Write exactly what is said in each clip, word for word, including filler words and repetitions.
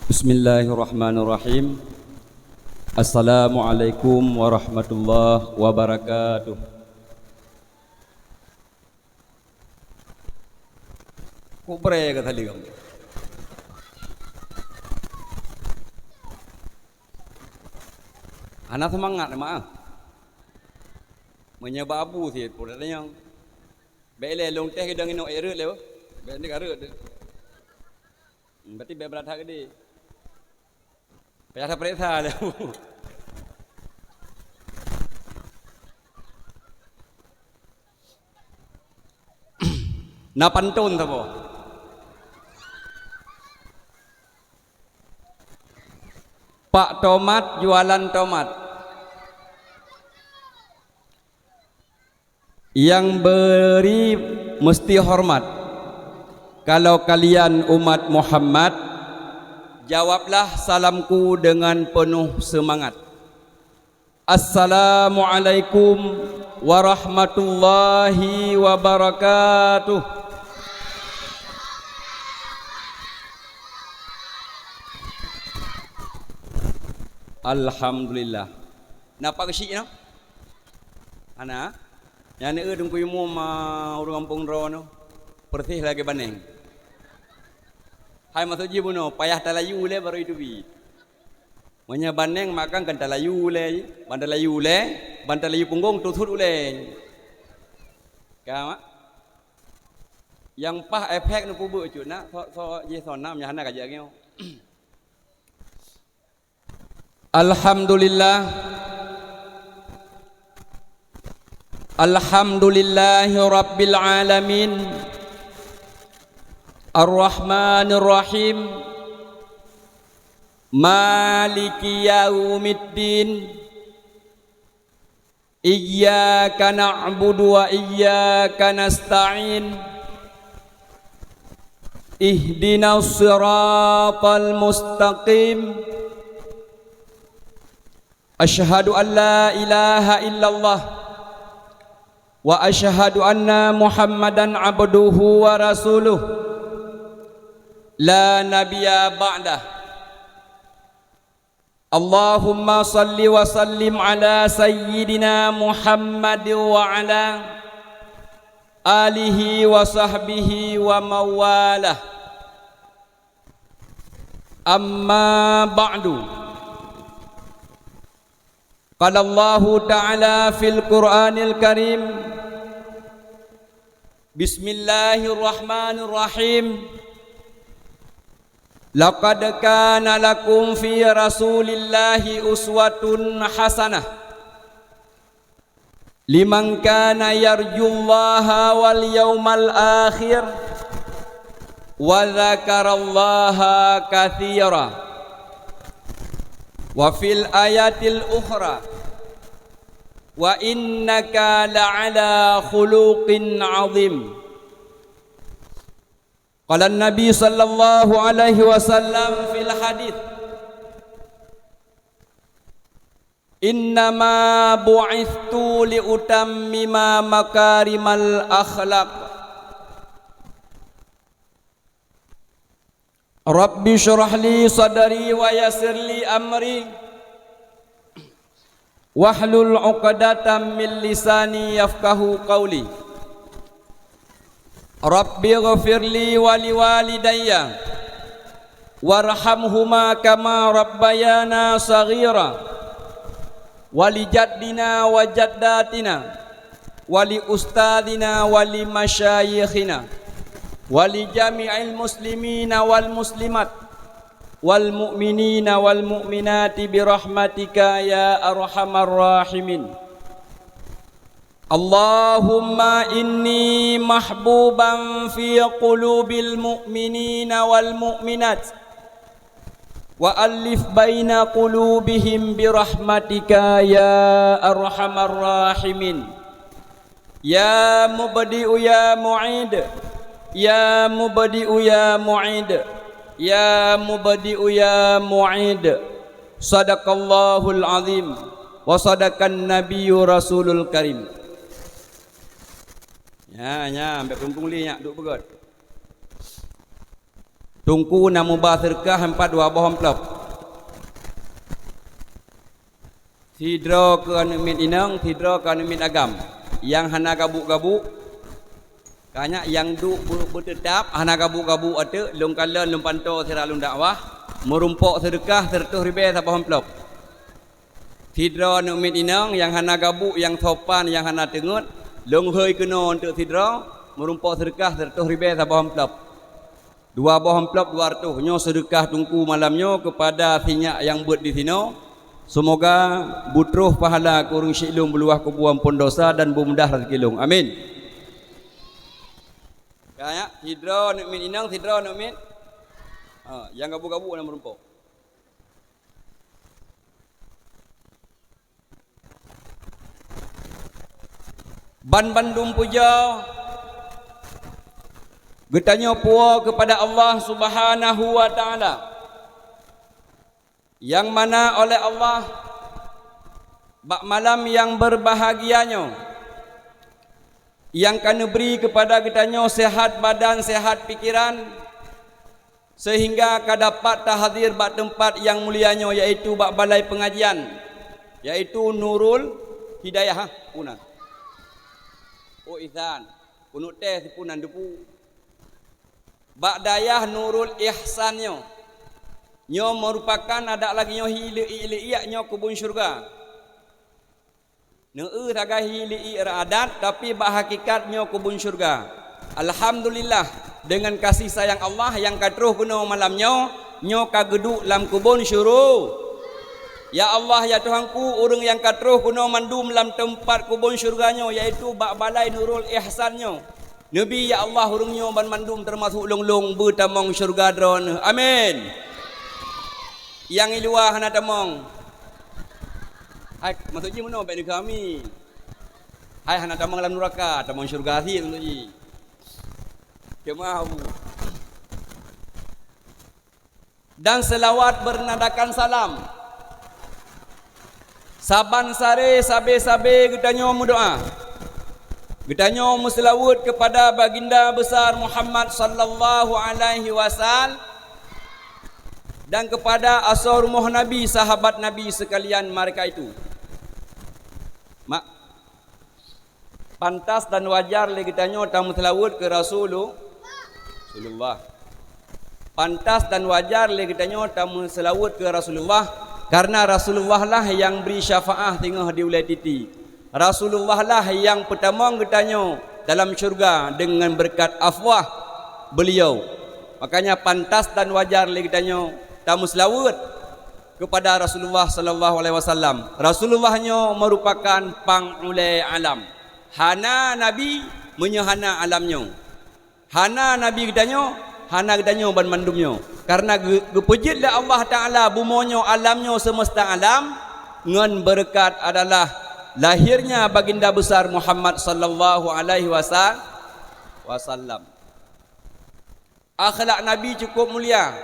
Bismillahirrahmanirrahim. Assalamualaikum warahmatullahi wabarakatuh. Kok bré ka tali kamu? Hana seumangat, Mak. Meunyoe bak Abu sit, peue tanyong. Bèk lé lôn teh kidang inong ék reuet lé, beuh. Bèk ni ka reuet. Berarti bèk brat that geude. Payah tapareksa lé. Na pantôn saboh. Pak tomat jualan tomat. Yang beri mesti hormat. Kalau kalian umat Muhammad, jawablah salamku dengan penuh semangat. Assalamualaikum warahmatullahi wabarakatuh. Alhamdulillah. Na pat geusyik nyoe? Hana? Nyan eu Teungku Imum, a, ureueng gampông droeneuh, peureséh lagèe baneng. Hai maksud jih bunoe, payah talayu lé barô jiteubiet. Meunyoe baneng maka kan talayu lé, ban talayu lé, ban talayu punggong tusut ulèe. Ka, Mak? Nyang paih efek neupeubuet cut na, sok-sok jih sonam nyang hana kajak nyoe. Alhamdulillah. Alhamdulillahi rabbil alamin. Arrahmanirrahim. Maliki yaumiddin. Iyyaka na'budu wa iyyaka nasta'in. Ihdinas siratal mustaqim. Asyhadu an la ilaha illallah wa asyhadu anna Muhammadan abduhu wa rasuluh. La nabiyya ba'dah. Allahumma shalli wa sallim ala sayyidina Muhammad wa ala alihi wa sahbihi wa mawalah. Amma ba'du. Qala Allahu ta'ala fil Qur'anil Karim, Bismillahirrahmanirrahim. Laqad kana lakum fi Rasulillahi uswatun hasanah liman kana yarjullaha wal yaumal akhir wa dzakarallaha katsira. Wa fil ayatil ukhra, "Wa innaka la'ala khuluqin 'azim." Qala Nabi sallallahu alaihi wasallam fil hadits, "Innama bu'itstu liutammima makarimal akhlaq." Rabbi shrah li sadri wa yassir li amri, wahlul 'uqdatam min lisani yafqahu qawli. Rabbi ighfir li wa liwalidayya warhamhuma kama rabbayana shaghira, wa li jaddina wa jaddatina, wa li ustadzina wa li masyayikhina, wa li jami'il muslimina wal muslimat, wal mu'minina wal mu'minati bi rahmatika ya arhamar rahimin. Allahumma inni mahbuban fi qulubil mu'minina wal mu'minat, wa allif baina qulubihim bi rahmatika ya arhamar rahimin. Ya mubdi'u ya mu'id, ya mubdi'u ya mu'id, ya mubdi'u ya mu'id. Sadaqallahul azim wa sadaqan nabiyyu rasulul karim. Nya, nya, ambek peungpung li nyak duek peugöt. Teungku na muba seudeukah empat dua boh amplop. Sidroe keu aneuk miet inong, sidroe keu aneuk miet agam. Nyang hana gabuk-gabuk, ka nyak nyang duek beu-, beuteutab, hana gabuk-gabuk ateueh, lôn kalon lôn pantoe sira lôn dakwah, meurumpok seudeukah seureutôh ribèe saboh amplop. Sidroe aneuk miet inong nyang hana gabuk, nyang sopan, nyang hana teungeut, lôn hôi keunoe untuk sidroe, meurumpok seudeukah seureutôh ribèe saboh amplop. Dua boh amplop dua reutôh. Nyoe seudeukah Teungku malam nyoe keupada sinyak nyang beuet disinoe. Seumoga beutroh pahala keu ureueng syiek lôn, beuluwah kubu amphon dosa dan beumudah raseuki lôn. Amin. Ka nyak, sidroe aneuk miet inong, sidroe aneuk miet. Ha, nyang gabuk-gabuk na meurumpok. Banbandum puja geutanyoe puwoe keupada Allah Subhanahu wa Ta'ala, nyang mana oleh Allah bak malam nyang beubahgia nyoe, nyang ka neubri keupada geutanyoe seuhat badan, seuhat pikeran, seuhingga ka dapat tahadir bak teumpat nyang mulia nyoe, yaitu bak balai peungajian, yaitu Nurul Hidayah, ha, puna. Oh, Ihsan, keuneuk teh sipuna depu. Bak dayah Nurul Ihsan nyoe. Nyoe meurupakan adak lagèe nyoe hi leuiek-leuiek nyoe keubon syeuruga. Neueu sagai hi leuiek adat, tapi bak hakikat nyoe keubon syeuruga. Alhamdulillah, deungon kasih sayang Allah nyang ka troh keunoe malam nyoe, nyoe ka geuduek lam keubon syuru-, Ya Allah, ya Tuhanku, ureueng nyang ka troh keunoe mandum lam teumpat keubon syeuruga nyoe, yaitu bak balai Nurul Ihsan nyoe. Neubi, ya Allah, ureueng nyoe banmandum teumasok lôn-lôn beutamong syeuruga Droeneuh. Amin. Nyang i luwa hana tamong. Hai, maksud jih meunoe, bèk neukheun amin. Hai hana tamong lam nuraka, tamong syeuruga sit maksud jih. Keumah, Abu. Dan seulaweuet beunadakan salam. Saban saré sabé-sabé geutanyoe meudoa. Geutanyoe meuseulaweuet keupada Baginda Besar Muhammad sallallahu alaihi wasal-, dan keupada asoe rumoh Nabi, sahabat Nabi seukalian, mereka itu. Ma-, Pantas dan wajar lé geutanyoe tameuseulaweuet keu Rasulu-, Rasulullah. Pantas dan wajar lé geutanyoe tameuseulaweuet keu Rasulullah, karena Rasulullah lah nyang bri syafaat singoh di ulèe titi. Rasulullah lah nyang peutamong geutanyoe dalam syeuruga deungon beureukat afwah beliau. Makanya pantas dan wajar lé geutanyoe tameuseulaweuet keupada Rasulullah sallallahu alaihi wasallam. Rasulullah nyoe meurupakan pang ulèe alam. Hana nabi meunyoe hana alam nyoe. Hana nabi geutanyoe, hana geutanyoe banmandum nyoe. Karena geu-, geupeujeuet lé Allah Taala bumoe nyoe, alam nyoe, seumeusta alam, ngon beureukat adalah lahirnya Baginda Besar Muhammad sallallahu alaihi wasa-, wasallam. Akhlak Nabi cukup mulia.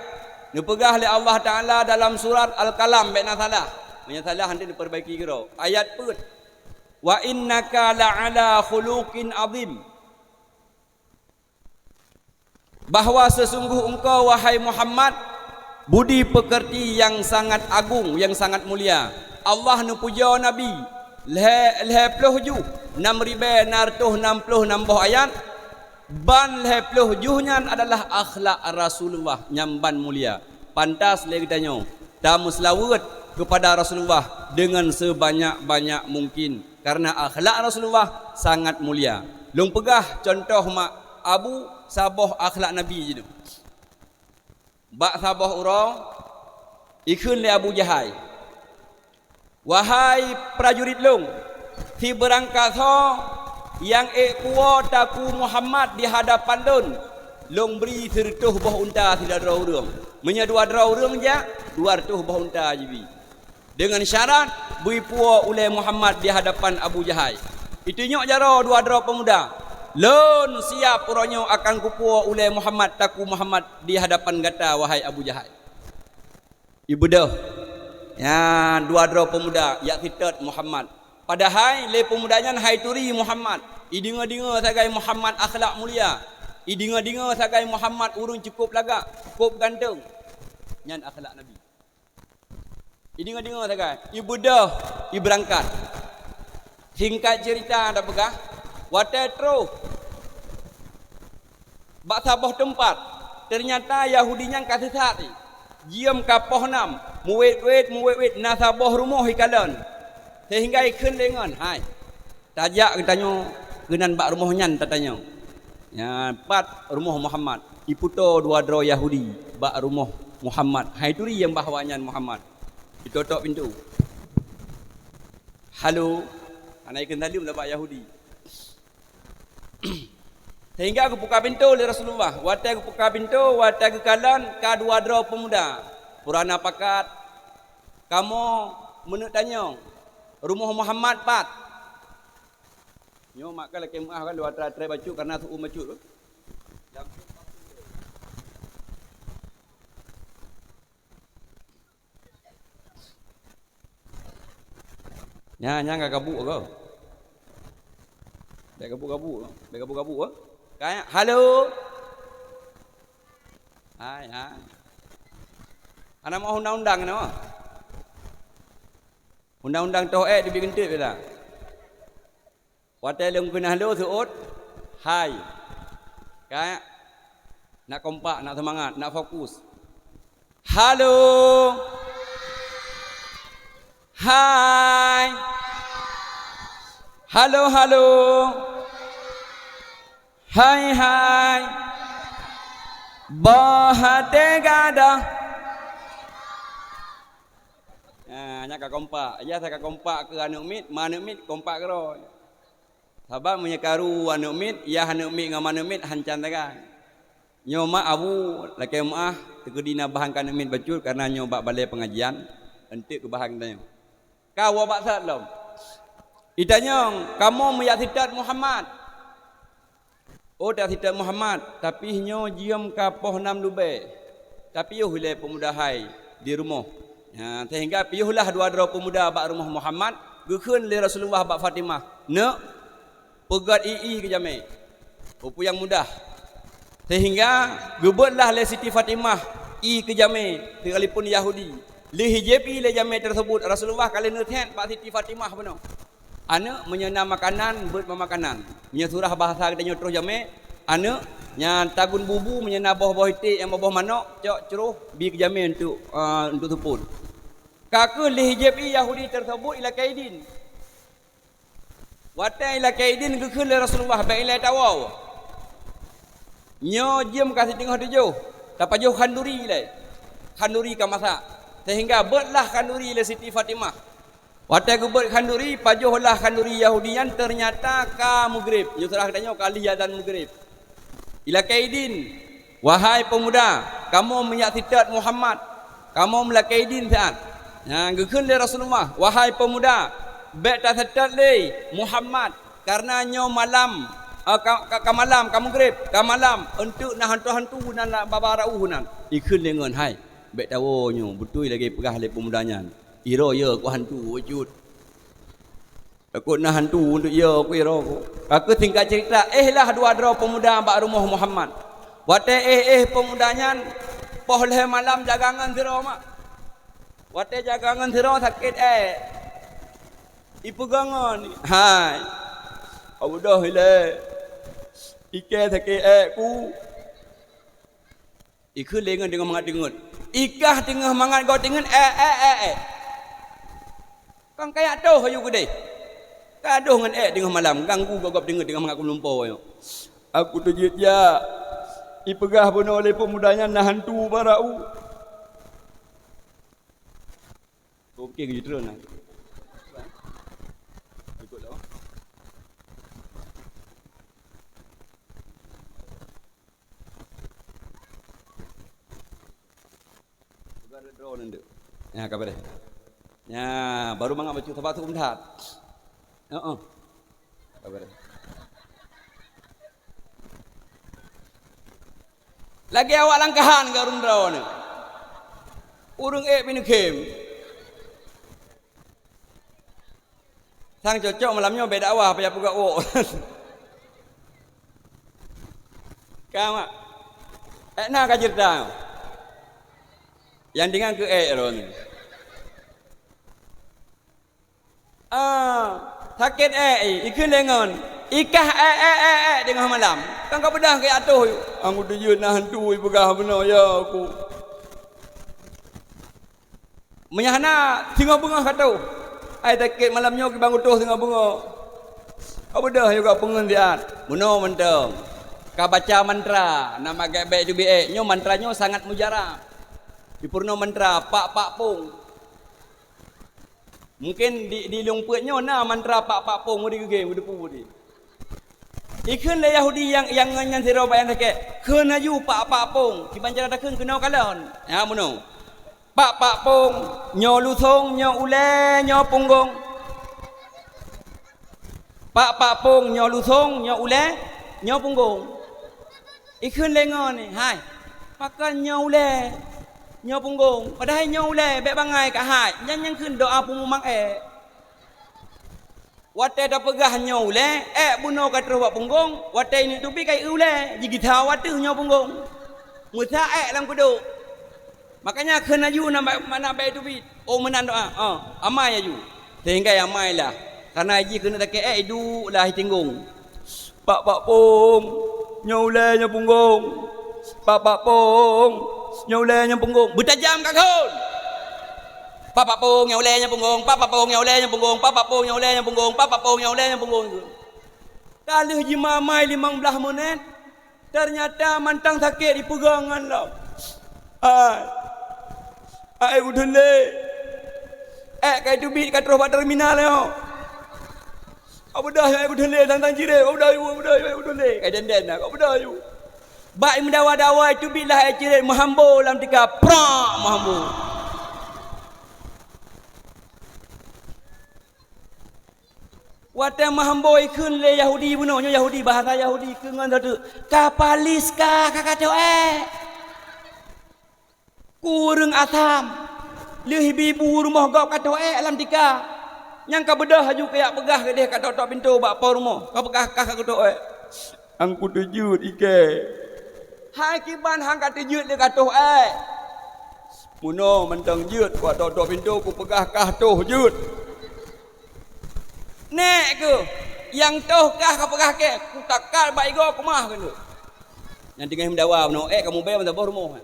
Neupeugah lé Allah Taala dalam surat Al-Qalam, bèk na salah. Meunyoe salah, nanti neupeurbaiki keudroe. Ayat peuet, "Wa innaka la'ala khuluqin azim." Bahwa seusunggoh engkau, wahai Muhammad, budi peukeurti nyang sangat agung, nyang sangat mulia. Allah neupujoe Nabi lhèe, lhèe ploh juh, nam ribèe nam reutôh nam ploh nam boh ayat. Ban lhèe ploh juh nyan adalah akhlak Rasulullah nyang ban mulia. Pantas lé geutanyoe tameuseulaweuet keupada Rasulullah deungon seubanyak-banyak mungkin, karena akhlak Rasulullah sangat mulia. Lôn peugah cuntoh mak Abu, saboh akhlak Nabi jinoe. Bak saboh uroe, ikheun lé Abu Jahai, "Wahai prajurit lôn, sibeurangkasoe nyang ék puwoe Teungku Muhammad di hadapan lôn, lôn bri sireutôh boh unta sidroe-droe ureueng. Meunyoe dua droe ureueng jak, dua reutôh boh unta jibri. Deungon syarat, bri puwoe ulèe Muhammad di hadapan Abu Jahai." Itunyok jaroe dua droe peumuda, "Lôn siap uroe nyoe akan kupuwoe ulèe Muhammad, Teungku Muhammad di hadapan gata, wahai Abu Jahai." Ibeudôh. Nyan dua droe peumuda jak seutôt Muhammad. Padahai lé peumuda nyan han ituri Muhammad. Ideungö-deungö sagai Muhammad akhlak mulia. Ideungoe-deungoe sagai Muhammad ureuëng cukup lagak, cukup ganteng. Nyan akhlak Nabi. Ideungoe-deungoe sagai, ibeudôh, ibeurangkat. Singkat cerita tapeugah, watée troh bak saboh teumpat, teunyata Yahudi nyan ka seusat. Jeuem ka poh nam, muwét-wét, muwét-wét, na saboh rumoh ikalon. Sehingga ikheun lé ngon, "Hai, tajak geutanyoe keunan bak rumoh nyan tatanyong." Nyan pat rumoh Muhammad. Ipeutoe dua droe Yahudi bak rumoh Muhammad. Hai turi nyang bahwa nyan Muhammad. Itotok pintoe. "Halo." Hana ikheun saleuem bak Yahudi. Sehingga geubuka pintoe lé Rasulullah. Watée geubuka pintoe, watée geukalon, ka dua droe peumuda. Purana pakat, "Kamoe meuneuk tanyong, rumoh Muhammad pat?" Nyoe mak ka lakée meuáh kan, dua atra-atra bacut karena seu'uem bacut. Nyan, nyan ka gabuk ke? Bèk gabuk-gabuk, bèk gabuk-gabuk, eh? Ka, halo? Hai, hai. Hana meu'ah undang-undang nyoe. Undang-undang toh ék dibi geunteuk bela. Watée lôn keuneuk halo seuôt, hai. Ka, nak kompak, nak seumangat, nak fokus. Halo. Hai. Halo, halo. Hai, hai. Boh até gadôh. Nah, nyan ka kompak. Yah ka kompak keu aneuk miet, ma aneuk miet kompak keudroe. Sabab meunyoe karu aneuk miet, yah aneuk miet ngon ma aneuk miet hancan sagai. Nyoe mak abu lakée meu'ah teukeudi na bahan keu aneuk miet bacut, kareuna nyoe bak balée pengajian, eunteuk keu bahan geutanyoe. Ka woe bak that lom. Itanyong, "Kamoe meujak seutôt Muhammad?" "Oh, tak seutôt Muhammad, tapi nyoe jeuem ka poh nam leubeh. Tapiôh ilée peumuda hai di rumoh." Nyan, sehingga piôhlah dua droe peumuda bak rumoh Muhammad, geukheun lé Rasulullah bak Fatimah, "Neuk, peugét ié keu jamé." Peue nyang mudah. Sehingga geubeuetlah lé Siti Fatimah ié keu jamé, sekalipun Yahudi. Lheuh jieb ié lé jamé teuseubut, Rasulullah ka lheueh neuseuhat bak Siti Fatimah bunoe. Aneuk, meunyoe na makanan, beuet meumakanan. Meunyoe surah bahasa geutanyoe troh jamé, aneuk, nyan tagun bubu, meunyoe na boh-boh iték nyang boh manok, cok cruh, bi keu jamé untuk, eh, untuk seupôt. Ka kheueh lheuh jieb ié Yahudi teuseubut ilakée idin. Watée ilakée idin geukheun lé Rasulullah, "Bék ilée tawoe. Nyoe jeuem ka siteungoh tujoh, tapajoh khanduri ilée. Khanduri ka masak." Sehingga beuetlah khanduri lé Siti Fatimah. Watée geubeuet khanduri, pajohlah khanduri Yahudi nyan, teunyata ka meugreb. Nyoe surah geutanyoe ka lheueh azan meugreb. Ilakée idin, "Wahai peumuda, kamoe meujak seutôt Muhammad, kamoe meulakée idin siat." Nyan geukheun lé Rasulullah, "Wahai peumuda, bék taseutôt lé Muhammad, kareuna nyoe malam, eh, ka, ka, ka malam, ka meugreb, ka malam, eunteuk na hantu-hantu nan lam baba raôh nan." Ikheun lé ngon, "Hai, bék tawoe nyoe, beutôi lagée peugah lé peumuda nyan. Iroe yö keu hantu, wujud." Takot na hantu untuk yö keu iroe keu. Ka kheueh singkat cerita, éhlah dua droe peumuda bak rumoh Muhammad. Watée éh-éh peumuda nyan, poh lhée malam jaga ngon sidroe mak. Watée jaga ngon sidroe sakét ék. Ipeugah ngon, "Hai, abu doh ilée. Ikée sakét ék ku." Ikheun lé ngon teungoh mangat teungeut. Ikah teungoh mangat gob teungeut, ék, ék, ék, ék. Kon kayak toh aju keudeh. Ka doh ngon ék teungoh malam, ganggu gob-gob teungeut teungoh mangat keu meulumpoe nyoe. "Aku teujeuet jak. Ipeugah bunoe lé peumuda nyan na hantu barô." Oke, geujitreun na. Ikot lawah. Peugah droe-droe nyan dek. Nya, ka beureh. Nya, baru mangat bacut sabat tu umtat. Heeh. Ka beureh. Lagée awak langkahan keu ureuëng droeneuh. Ureuëng ék pineukhem. Sang cocok malam nyoe beda wah payah peugah wok. Ka mak. Ék na ka ceurita. Nyang deungon keu ék droeneuh. Ah, sakét ék, ikheun lé ngon. Ikah ék, ék, ék, ék teungoh malam. Kan ka beudôh keu atoh. Anggô teujeuet na hantu ipeugah bunoe ya aku. Meunyo hana, singoh beungoh ka toh. Ai sakét malam nyoe kiban kutoh singoh beungoh. Ka beudôh juga peungeun siat. Bunoe mantong. Ka baca mantra, nama gét bék teubiet. Nyoe mantra nyoe sangat mujarab. Dipeurunoe mantra pak-pak pong. Mungkin di, di lueng peuet nyoe na mantra pak-pak pong, meudigeugem, meudepu di. Ikheun lé Yahudi nyang, nyang ngon nyan sidroe bak nyang sakét, "Kheun laju pak-pak pong, kiban cara takheun keunoe kalon." Ya, meunoe. Pak-pak pong, nyoe lusong, nyoe ulée, nyoe punggong. Pak-pak pong, nyoe lusong, nyoe ulée, nyoe punggong. Ikheun lé ngon ni, "Hai, pakon nyoe ulée, nyoe punggong? Padahai nyoe ulée bék bangai ka hai, nyan nyang kheun doa peumumang ék." Watée tapeugah nyoe ulée, ék bunoe ka troh bak punggong, watée ineuk teubiet ka ié ulée, jigisa wateuh nyoe punggong. Meusa ék lam keudok. Makanya kheun laju na ba-, na bék teubiet. Oh, meunan doa. Oh, amai laju. Sehingga amai lah. Karena jih keuneuk sakét ék, iduek lah itinggong. Pak-pak pong, nyoe ulée nyoe punggong. Pak-pak pong, nyoe ulée nyoe punggong. Beutajam ka kheun. Pak-pak pong, nyoe ulée nyoe punggong. Pak-pak pong, nyoe ulée nyoe punggong. Pak-pak pong, nyoe ulée nyoe punggong. Pak-pak pong, nyoe ulée nyoe punggong. Ka lheueh jimamai limong blaih menit, ternyata mantong sakét ipeugah ngon lom. Ai, ai udeueng lé. Ék ka iteubiet ka troh bak terminal nyoe. Ka beudôh nyoe, ai udeueng lé, tang-tang cirée. Ka beudôh, ka beudôh, ai udeueng lé. Ka den-den dah, ka beudôh. Bak imeudawa-dawa iteubiet lah ai cirée meuhambo lam tika. Prak! Meuhambo. Watée meuhambo ikheun lé Yahudi bunoe, nyoe Yahudi, bahasa Yahudi keu ngon sateuk, "Ka palis kah ka katoh ék? Ku ureuëng asam, lheueh ibi bu rumoh gob katoh ék lam tika." Nyang ka beudôh laju kajak peugah keudeh ka tok-tok pintoe bak po rumoh, ka peugah kah ka katoh ék. Anku teujeuet ikée. Hai kiban han ka teujeuet lé ka toh ék. Meunoe mantong jeuet, kutok-tok pintoe kupeugah kah toh jeuet. Nék keuh, nyang toh kah ka peugah kée, kutakat bak igoe keumah keuneuk. Nyang teungoh meudawa meunoe ék ka mubée meusaboh rumoh.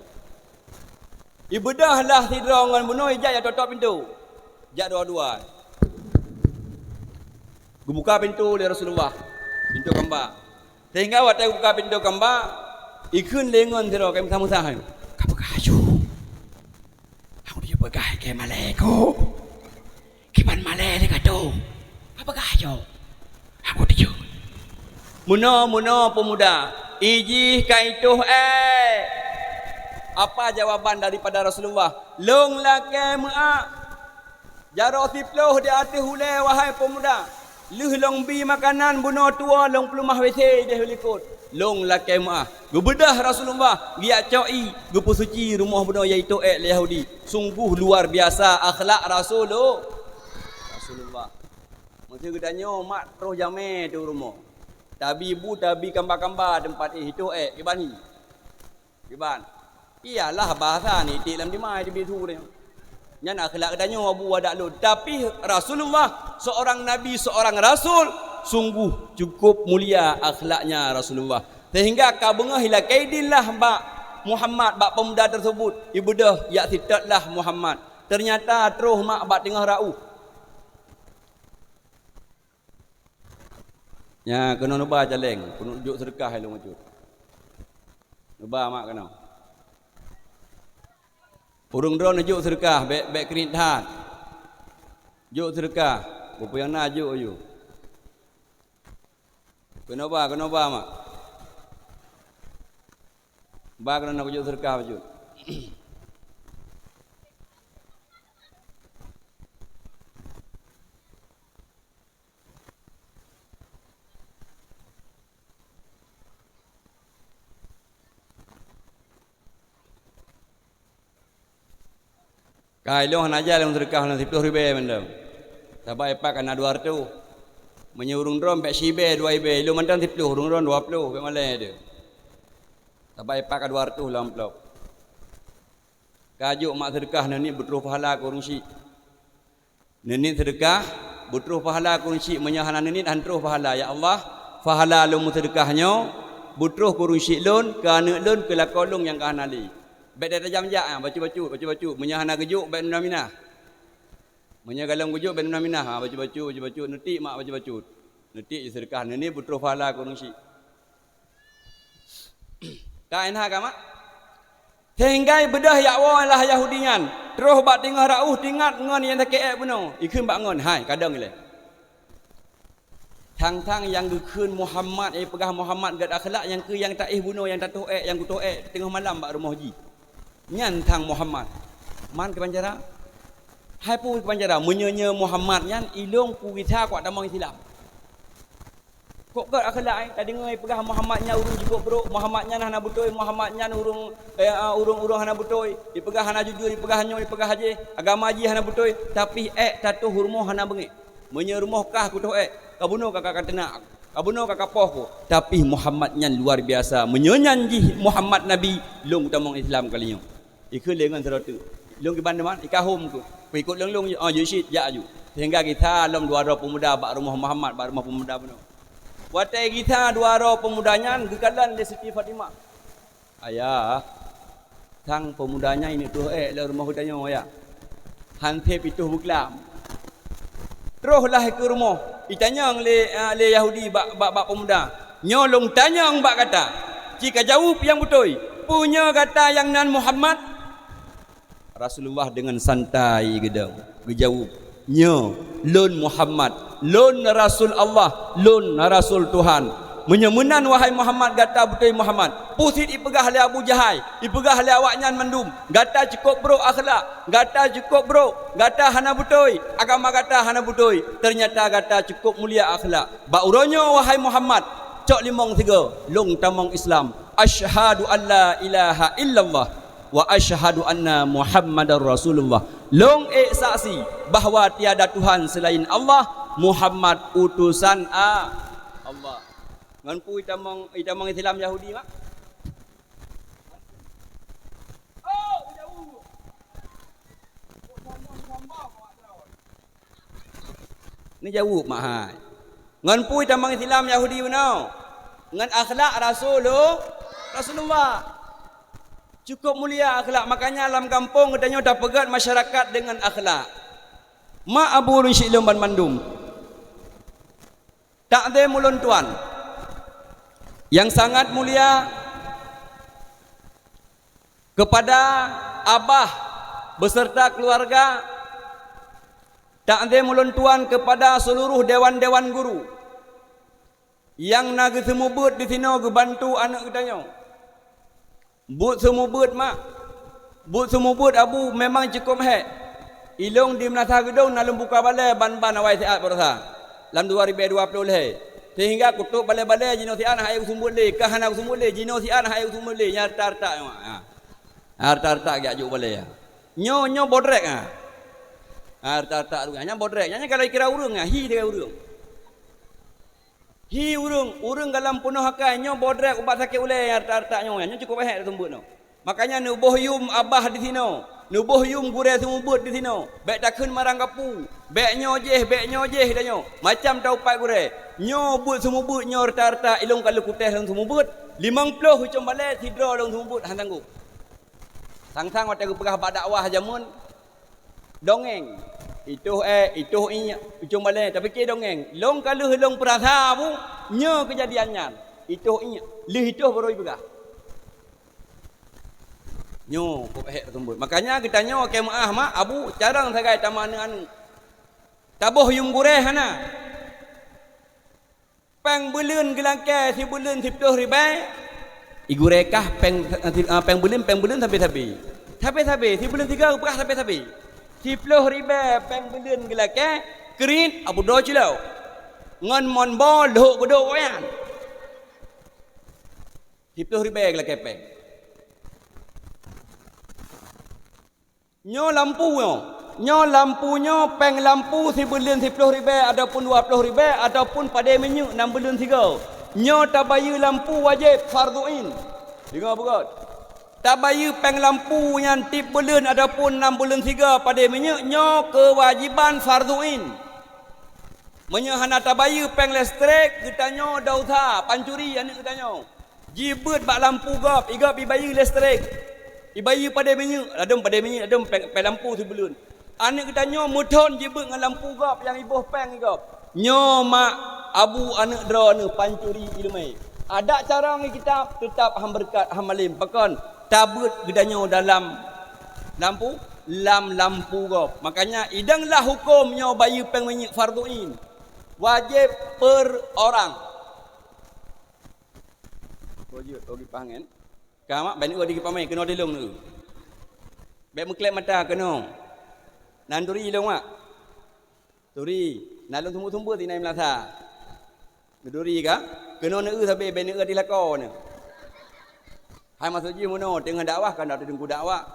Ibeudôh lah sidroe ngon bunoe ijak jak tok-tok pintoe. Jak dua-dua. Geubuka pintoe lé Rasulullah, pintoe kamba. Sehingga watée geubuka pintoe kamba, ikheun lé ngon sidroe ka meusa-meusa, "Ka peugah laju. Aku tuju peugah ikée malée ko. Kiban malée lé ka toh. Ka peugah laju. Aku tuju." Meunoe-meunoe peumuda, ijih ka itoh ék. Apa jawaban daripada Rasulullah? "Lôn lakée meuáh. Jaroe siploh di ateueh ulée, wahai peumuda. Lheueh lôn bi makanan bunoe tuwoe, lôn peuleumah W C ideh u likot. Lôn lakée meuáh." Geubeudôh Rasulullah, geujak cok ié, geupeusuci rumoh bunoe nyang itoh ék lé Yahudi. Sungguh luar biasa akhlak Rasulu-, Rasulullah. Meuseu geutanyoe mak troh jamé teuh rumoh. Tabi bu, tabi kamba-kamba teumpat éh itoh ék, kiban hi. Kiban. Iyalah bahasa nitiek lam dimai di bisu nyoe. Nyan akhlak geutanyoe abu adak lôn. Tapi Rasulullah, seorang nabi, seorang rasul, sungguh cukup mulia akhlaknya Rasulullah. Sehingga ka beungoh ilakée idin lah bak Muhammad, bak pemuda tersebut, ibeudôh jak seutôt lah Muhammad. Ternyata troh mak bak teungoh raôh. Nya keunoe neuba caleng, keuneuk jok seudeukah ilong bacut. Neuba mak keunoe. Ureuëng droe neujok seudeukah, bék, bék kriet that. Jok seudeukah, peue-peue nyang na jok ayue. Keunoe ba, keunoe ba mak. Ba keunoe na kujok seudeukah bacut. Ka ilong hana jai lôn seudeukah lôn siploh ribée mandum. Sabab ipat ka na dua reutôh. Meunyoe ureuëng droe bék sibée dua ibée, ilong mantong siploh, ureuëng droe dua ploh, bék malée teuh. Saban pat ka dua ratus lam amplop. Ka jok mak seudeukah, neuniet beutroh pahala keu ureuëng syik. Neuniet seudeukah, beutroh pahala keu ureuëng syik. Meunyoe hana neuniet, han troh pahala. Ya Allah, pahala lôn meuseudeukah nyoe beutroh keu ureuëng syik lôn, keu aneuëk lôn, keu lakoe lôn nyang ka hana lé. Bék tajam jak, ah, bacut-bacut, bacut-bacut. Meunyoe hana geujok, bék minah-minah. Meunyoe galom geujok, bék minah-minah, ah, bacut-bacut, bacut-bacut. Neutik mak bacut-bacut. Neutik seudeukah, neuniet beutroh pahala keu ureuëng syik. Ka ina ka mak? Sehingga beudôh jak woe lah Yahudi nyan, troh bak teungoh rauh teuingat ngon nyang sakét ék bunoe, ikheun bak ngon, "Hai, kadang ilée." Thang-thang nyang geukheun Muhammad, nyang peugah Muhammad gét akhlak, nyang keu nyang taéh bunoe, nyang tatoh ék, nyang kutoh ék teungoh malam bak rumoh jih. Nyan thang Muhammad. Man kiban cara? Hai peue kiban cara? Meunyoe nyoe Muhammad nyan, ilôn peue gisa kuat tamong Islam. Kok gét akhlak, eh? Tadeungoe ipeugah Muhammad nyan ureuëng jikôb brok, Muhammad nyan hana beutôi, Muhammad nyan ureuëng, eh, ah, ureuëng-ureuëng hana beutôi. Ipeugah hana jujur, ipeugah nyoe, ipeugah jéh, agama jih hana beutôi, tapi ék tatoh rumoh hana beungéh. Meunyoe rumoh kah kutoh ék, ka bunoe ka, ka, ka teunak, ka bunoe ka, ka poh ku. Tapi Muhammad nyan luar biasa. Meunyoe nyan jih Muhammad Nabi, lôn kutamong Islam kali nyoe. Ikheun lé ngon sidroe teuk. Lôn kiban teuma, ikahom keuh. Peuikot lôn-lôn, oh, jeuet cit, jak aju. Sehingga gisa lom dua droe peumuda bak rumoh Muhammad, bak rumoh peumuda bunoe. Watée gisa dua droe peumuda nyan geukalon lé Siti Fatimah. "Ayah, sang peumuda nyan ineuk troh ék lé rumoh geutanyoe, Ayah. Han sép itoh beuklam." Troh lah keu rumoh, itanyong lé, ah, lé Yahudi bak, bak, bak peumuda, "Nyoe lôn tanyong bak gata, ci ka jaweueb nyang beutôi, peue nyoe gata nyang nan Muhammad?" Rasulullah deungon santai geudong, geujaweueb, "Nyoe, lôn Muhammad, lôn Rasul Allah, lôn Rasul Tuhan." "Meunyoe meunan, wahai Muhammad, gata beutôi Muhammad, peue cit ipeugah lé Abu Jahai, ipeugah lé awaknyan mandum, gata cukôp brok akhlak, gata cukôp brok, gata hana beutôi, agama gata hana beutôi, teunyata gata cukôp mulia akhlak. Bak uroe nyoe, wahai Muhammad, cok limong sigoe, lôn tamong Islam. Asyhadu an la ilaha illallah wa asyhadu anna Muhammadar Rasulullah." Lôn ék saksi bahwa tiada Tuhan selain Allah, Muhammad utusan A-, Allah. Ngon peue itamong, itamong Islam Yahudi, mak? Neujaweueb mak hai. Ngon peue itamong Islam Yahudi bunoe? Ngon akhlak Rasulul-, Rasulullah. Cukôp mulia akhlak, makanya lam gampông geutanyoe tapeugét masyarakat deungon akhlak. Mak abu ureuëng syik lôn banmandum. Takzim ulôn tuan nyang sangat mulia kepada abah beserta keluarga, takzim ulôn tuan kepada seluruh dewan-dewan guru nyang na geuseumeubeuet disinoe geubantu aneuëk geutanyoe. Buet seumeubeuet mak, buet seumeubeuet abu memang cukôp hék. Ilôn di Meunasah Geudong na lôn buka balée ban-ban awai siat baroesa lam dua ribée dua ploh lhée, sehingga kutôb balée-balée jinoe siat hana ék seumeubeuet lé, ka hana seumeubeuet lé, jinoe siat hana ék seumeubeuet lé, nyan retak-retak nyoe. Ha. Ha, retak-retak geujak jok balée, ha. Nyoe, nyoe bodrek, ha. Ha, retak-retak nyan bodrek. Nyan, nyan kalau ikira ureuëng, ha, hi dengan ureuëng. Hi ureuëng, ureuëng galam peunoh akai, nyoe bodrek ubat sakét ulée nyang retak-retak nyoe, nyoe cukôp hék seumeubeuet nyoe. Makanya neuboh yum abah disinoe, neuboh yum gurée seumeubeuet disinoe. Bék takheun marang kapu, bék nyoe jéh, bék nyoe jéh tanyoe. Macam taupat gurée. Nyoe beuet seumeubeuet nyoe retak-retak ilôn ka lheueh kutéh lôn seumeubeuet. Limong ploh hucong balée sidroe lôn seumeubeuet han sanggob. Sang-sang watée geupeugah bak dakwah jameun, dongeng. Itoh ék, itoh iék, ujong balée, tapike dongeng. Lôn ka lheueh lôn peurasa bu, nyoe keujadian nyan. Itoh iék, lheueh itoh baru ipeugah. Nyoe kok hék seumeubeuet. Makanya geutanyoe keu meuáh mak, abu carông sagai tamah aneuëk-aneuëk. Taboh yum gurée hana. Péng beuleuen geulakée sibeuleuen siploh ribée, igurée kah péng, eh, péng beuleuen, péng beuleuen sabe-sabe. Sabe-sabe, sibeuleuen sigoe geupeugah sabe-sabe. Siploh ribée péng beuleuen geulakée, keurit abu droe cilo. Ngon mon bo lhok geudo woyan. Siploh ribée geulakée péng. Nyoe lampu nyoe. Nyoe lampu nyoe, péng lampu sibeuleuen siploh ribée ataupun dua ploh ribée ataupun padé minyeuk nam beuleuen sigoe. Nyoe tabayeue lampu wajéb, fardhu ain. Deungoe beugöt. Tabayeue péng lampu nyan tieb buleuen ataupun nam buleuen siga padé minyeuk nyoe keuwajiban fardhu ain. Meunyoe hana tabayeue péng listrik, geutanyoe desya, pancuri aneuk geutanyoe. Jibeuet bak lampu gob, i gob ibayeue listrik. Ibayeue padé minyeuk, ladôm padé minyeuk, ladôm péng, péng lampu sibuleuen. Aneuk geutanyoe meuthon jibeuet ngon lampu gob nyang iboh péng i gob. Nyoe mak abu aneuk droeneuh pancuri ileumèe. Adak carông i kitab teutap han beureukat han malém. Pakon? Tabeuet geutanyoe dalam lampu, lam lampu gob. Makanya idanglah huköm nyoe bayeue péng minyeuk fardhu ain. Wajéb per orang. Ka mak, bèk neueu di kipamé, keunoe dilông neueu. Bèk meuklép mata keunoe. Nan turi ilông mak. Turi, na lôn seumeubeuet-seumeubeuet di nai meulasa. Neuturi ka? Keunoe neueu sabé, bèk neueu di lakoe nyoe. Hai maksud jih meunoe, teungoh dakwah kan ada teungku dakwah.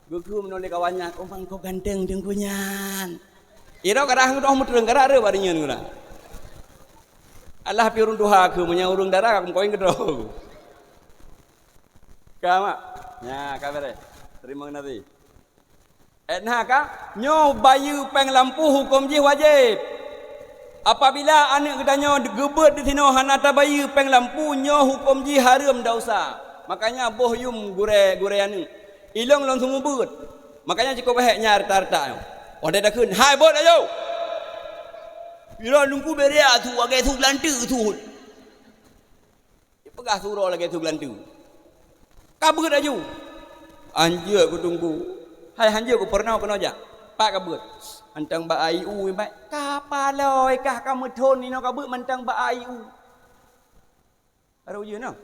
Geukheun meunoe lé kawan nyan, "Oh, bang, kok ganteng teungku nyan." Iro karah ngeudoh meuteureueng karah re bak nyan guna. Alah pi ureueng tuha keu meunyoe ureueng dara ka meukoe keudroe. Ka mak? Nya, ka beres. Terima kasih. Eh, na ka? Nyoe bayeue péng lampu huköm jih wajéb. Apabila aneuk geutanyoe geubeuet disinoe hana tabayeue péng lampu, nyoe huköm jih hareuem desya. Makanya boh yum gurée-gurée aneuk. Ilông lôn seumeubeuet. Makanya cukôp hék nya rata-rata nyoe. Watée takheun, "Hai beuet ayo!" Ilông lungku beriak su, agée su geulanteue su. Ipeugah su uroe lagée su geulanteue. Ka beuet laju. Hanjeuet keu teungku. Hai hanjeuet keu peurunoe keunoe jak. Pat ka beuet. Mantong bak A I U ibat. Ka paloi kah ka meuthon inoe ka beuet mantong bak A I U. Baru ujeuen noh.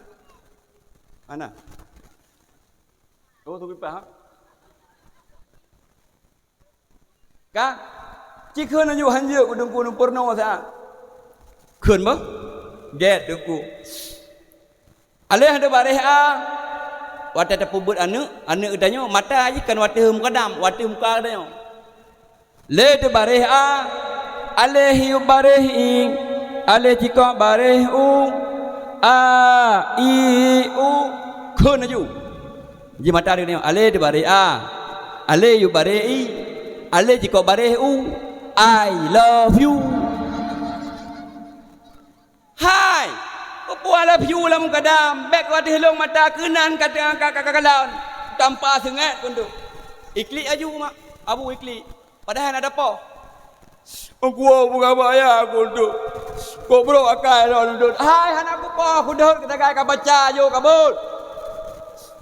Hana. Oh, tu kipas, ha? Ka, cikheun laju hanjeuet keu teungku neupeurunoe sa. Kheun beuh? Gét teungku. Aléh teubaréh A, watée tapeubuet aneuk, aneuk geutanyoe mata jih kan watée mukadam, watée muka geutanyoe. Lé teubaréh A, aléh yub baréh I, aléh cikok baréh U, A, I, U. Kheun laju. Jimata deungoe, alé teubaréh A, alé yub baréh I, alé jikok baréh U, I love you. Hai! Peue I love you lam keudam, bék watée lông mata keunan ka, ka, ka, ka, ka kalon, tampa seungét keuneuk. Iklik aju mak, abu iklik. Padahai na dapoh. Engkue peugah bak ayah aku tu. Kok brok akai lôn tu. Hai hana kupoh kudhôt keusagai ka baca aju kabut.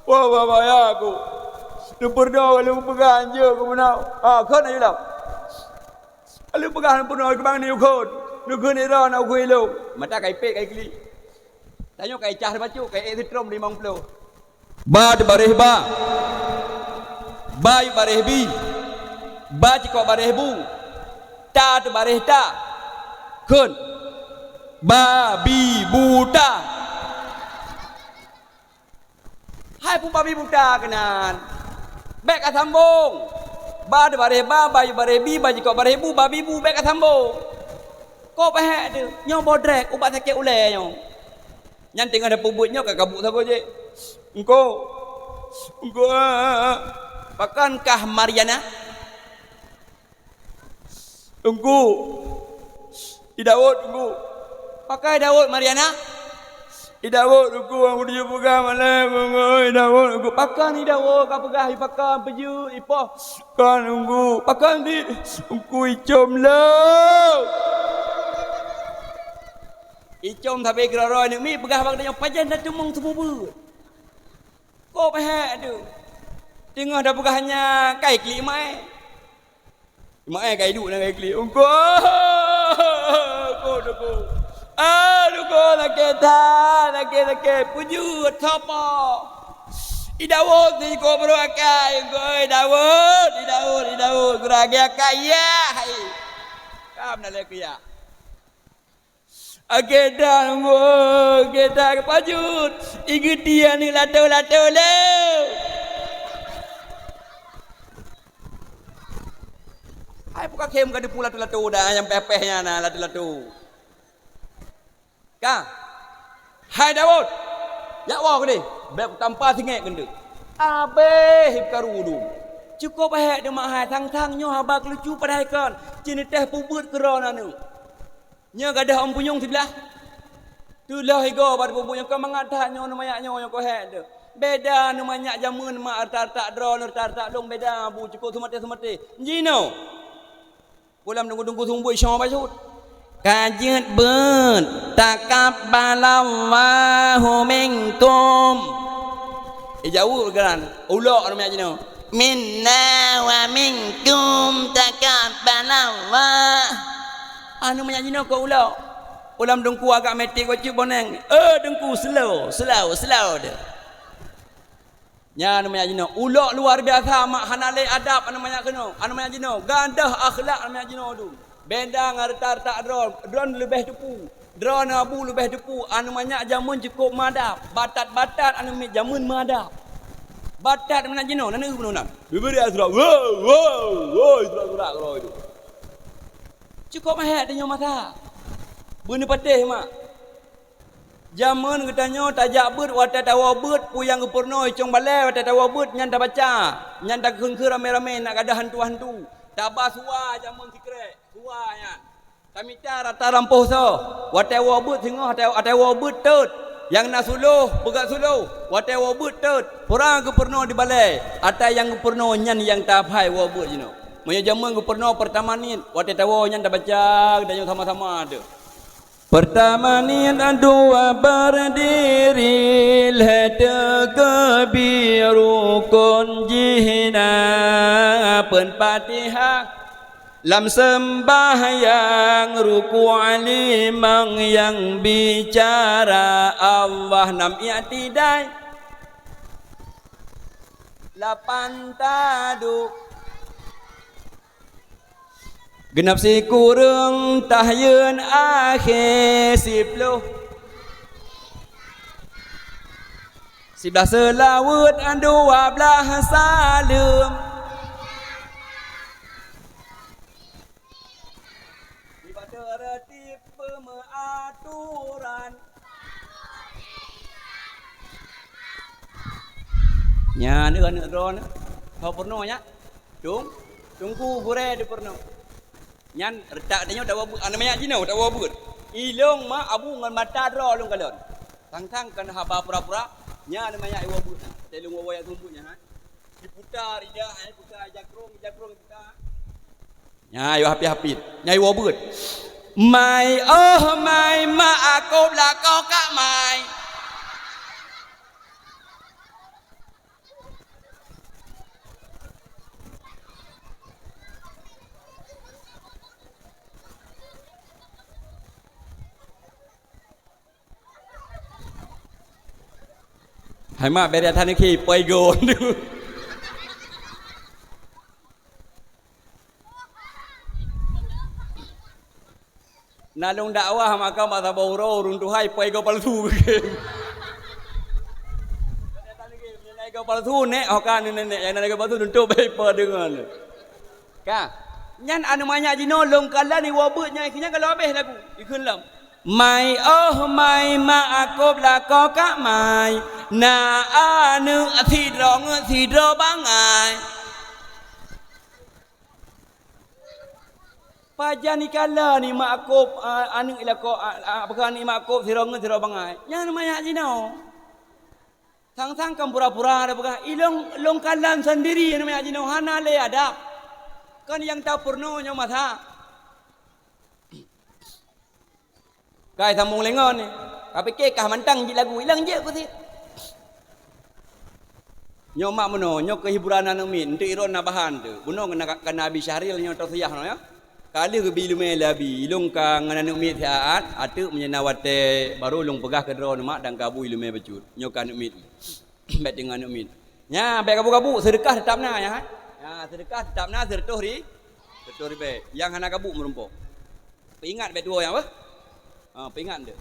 Wah bak ayah aku. Neupeurunoe lôn peugah anjeuk keumeunau. Ha, kheun aju lom. Lôn peugah neupeurunoe keubang ni ukhon. Neukheun ira na ukhon ilông. Mata kai pek kai klik. Tanyoe kai cah bacut, kai ék sitrom limong ploh. Ba teubaréh ba. Ba yub baréh bi. Ba cikok baréh bu. Ta teubaréh ta. Kheun. Ba bi bu ta. Hai peue babi buta keunan. Bék ka sambong. Ba teubaréh ba, ba yub baréh bi, ba jikok baréh bu, babi bu bék ka sambong. Kok pahek teuh, nyoe bodrek ubat sakét ulée nyoe. Nyan teungoh tapeubuet nyoe ka kabuk sagoe jih. Engko. Engko, ah, ah, ah. Pakon kah Mariana? Teungku, i Daud, Teungku. Pakon i Daud, Mariana? I Daud, Teungku, nyang dipeugah malée, Teungku, i Daud, Teungku. Pakon i Daud, ka peugah i pakon, peujeuet, i poh. Kon, Teungku. Pakon di, Teungku, icom lom. Icom sabe keudroe-droe aneuk miet peugah bak geutanyoe, pajan na teumong teumubeuet. Kok pahek tu. Teungoh tapeugah nyan, kai klik mai. Makai kai duek na kai klik. Engko. Ko, ko. Ah, ko, sakét that, sakét, sakét. Peujeuet sapa? I Daud ni ko bro akai. Engko, i Daud, i Daud, i Daud. Kurang akai ya. Hai. Kam na lé kuya. Ageda ngô, ageda pajoh, igeuti aneuk lato-lato lé. Hai, peue ka khem ka deupue lato-lato dah, nyang péh-péh nyan na lato-lato. Ka. Hai Daud, jak woe keudeh. Bék kutampa singét keuneuk. Abéh karu dum. Cukôp hék dum hai, sang-sang nyoe haba keulucu padahai kon. Cit neuteh peubeuet keudroe aneuk. Nyoe gadôh ôn punyueng siblah. Teulheueh igoe bak bubu nyang ka mangat that nyoe, aneuk manyak nyoe nyang ka hék teuh. Beda aneuk manyak jameun mak, retak-retak droe, retak-retak lôn beda, bu cukôp seumaté-seumaté. Jinoe. Ku lam teungku-teungku seumeubeuet shoe bacut. Ka jeuet beuet, taqabbalallahu minkum. Ijaweueb geuran, ulok aneuk manyak jinoe. Minna wa minkum taqabbalallah. Aneuk manyak jinoe keu ulok. Ulam teungku agak metek bacut boneng. Eh, teungku, slow, slow, slow deh. Nyan aneuk manyak jinoe. Ulok luar biasa mak, hana lé adab aneuk manyak keunoe. Aneuk manyak jinoe. Gadôh akhlak aneuk manyak jinoe tu. Beda ngon retak-retak droe, droe leubeh teupeue. Droeneuh abu leubeh teupeue, aneuk manyak jameun cukôp meuadab. Batat-batat aneuk miet jameun meuadab. Batat aneuk manyak jinoe, na neu bunoe nan. Bibiri surak, wow, wow, wow, surak-surak keudroe tu. Cukôp meuhét tanyoe masa. Beuneupatéh mak. Jameun geutanyoe tajak beuet watée tawoe beuet, peue nyang geupeurunoe i cong balée watée tawoe beuet nyan tabaca, nyan takheun-kheun ramé-ramé, nak gadôh hantu-hantu. Taba suwa jameun sikrek, suwa nyan. Tamita rata lampôh soe, watée woe beuet singoh, watée, watée woe beuet tôt. Nyang na suloh, peugah suloh, watée woe beuet tôt. Peue geupeurunoe di balée, ata nyang geupeurunoe nyan nyang taphai woe beuet jinoe. Meunyoe jameun geupeurunoe peurtama niet, watée tawoe nyan tabaca geutanyoe sama-sama teuh. Peurtama niet dua berdiri, lhée takbir rukon jih na peuen Fatihah. Lam seumbahyang ruku' limong nyang bicara Allah nam i'tidai. Lapan taduek. Geunab sikureueng tahyeun akhé siploh. Siblaih seulaweuet dua blaih saleuem. Ibadah ratib peumeuaturan. Nyan aneuk-aneuk droeneuh. Ho peurunoe nyak? Tung, teungku gurée di peurunoe. Nyan retak tanyoe tawoe beuet, aneuk manyak jinoe tawoe beuet. Ilong mak abu ngon mata droe lôn kalon. Sang-sang kon haba pura-pura, nyan aneuk manyak iwoe beuet na. Teuh lôn woe-woe nyang seumeubeuet nyan, ha. Diputa rida, eh, puta jakrong, jakrong puta. Nyan ayo hapit-hapit. Nyan iwoe beuet. Mai oh mai mak akôb lakoe kak mai. Hai mak, beda than khi poi go. Na lôn dakwah maka bak saboh uroe ureuëng tuha ipoi goe palsu. Goe palsu nek, ho ka nenek nyang na goe palsu tuntok bai ipoi deungon. Ka. Nyan aneuk manyak jinoe lôn kalon iwoe beuet nyan, ikheun nyan ka lheueh habéh lagu. Ikheun lom. Mai oh mai mak akôb lakoe kak mai. Na aneuk sidroe ngon sidroe bangai. Pajan ikalon imak akôb, a, aneuk ilakoe, a, a, pakon imak akôb sidroe ngon sidroe bangai. Nyan manyak jinoe. Sang-sang kan pura-pura tapeugah, ilong, lôn kalon sendiri nyan manyak jinoe hana lé adab. Kan nyang tapeurunoe nyoe masa. Kai sambung lé ngon ni. Ka pike kah mantang jeuet lagu, ilang jeuet peusit. Nyoe mak meunoe, nyoe keuhiburan aneuk miet, eunteuk droe na bahan teuh. Bunoe keunan, keunan Abi Syahril nyoe tausiah nyoe ya. Ka lheueh geubi ileumèe lé Abi, ilong ka ngon aneuk miet siat, ateueh meunyoe na watèe barô lôn peugah keu droeneuh mak dan ka bu ileumèe bacut. Nyoe keu aneuk miet. Bèk tinggai aneuk miet. Nyan, bèk gabu-gabu, seudeukah teutap na, nyan, ha? Nyan, seudeukah teutap na, seureutôh ri-, seureutôh ribèe. Nyang hana gabu meurumpok. Peuingat bèk tuwoe nyan, beuh? Ha, peuingat deh.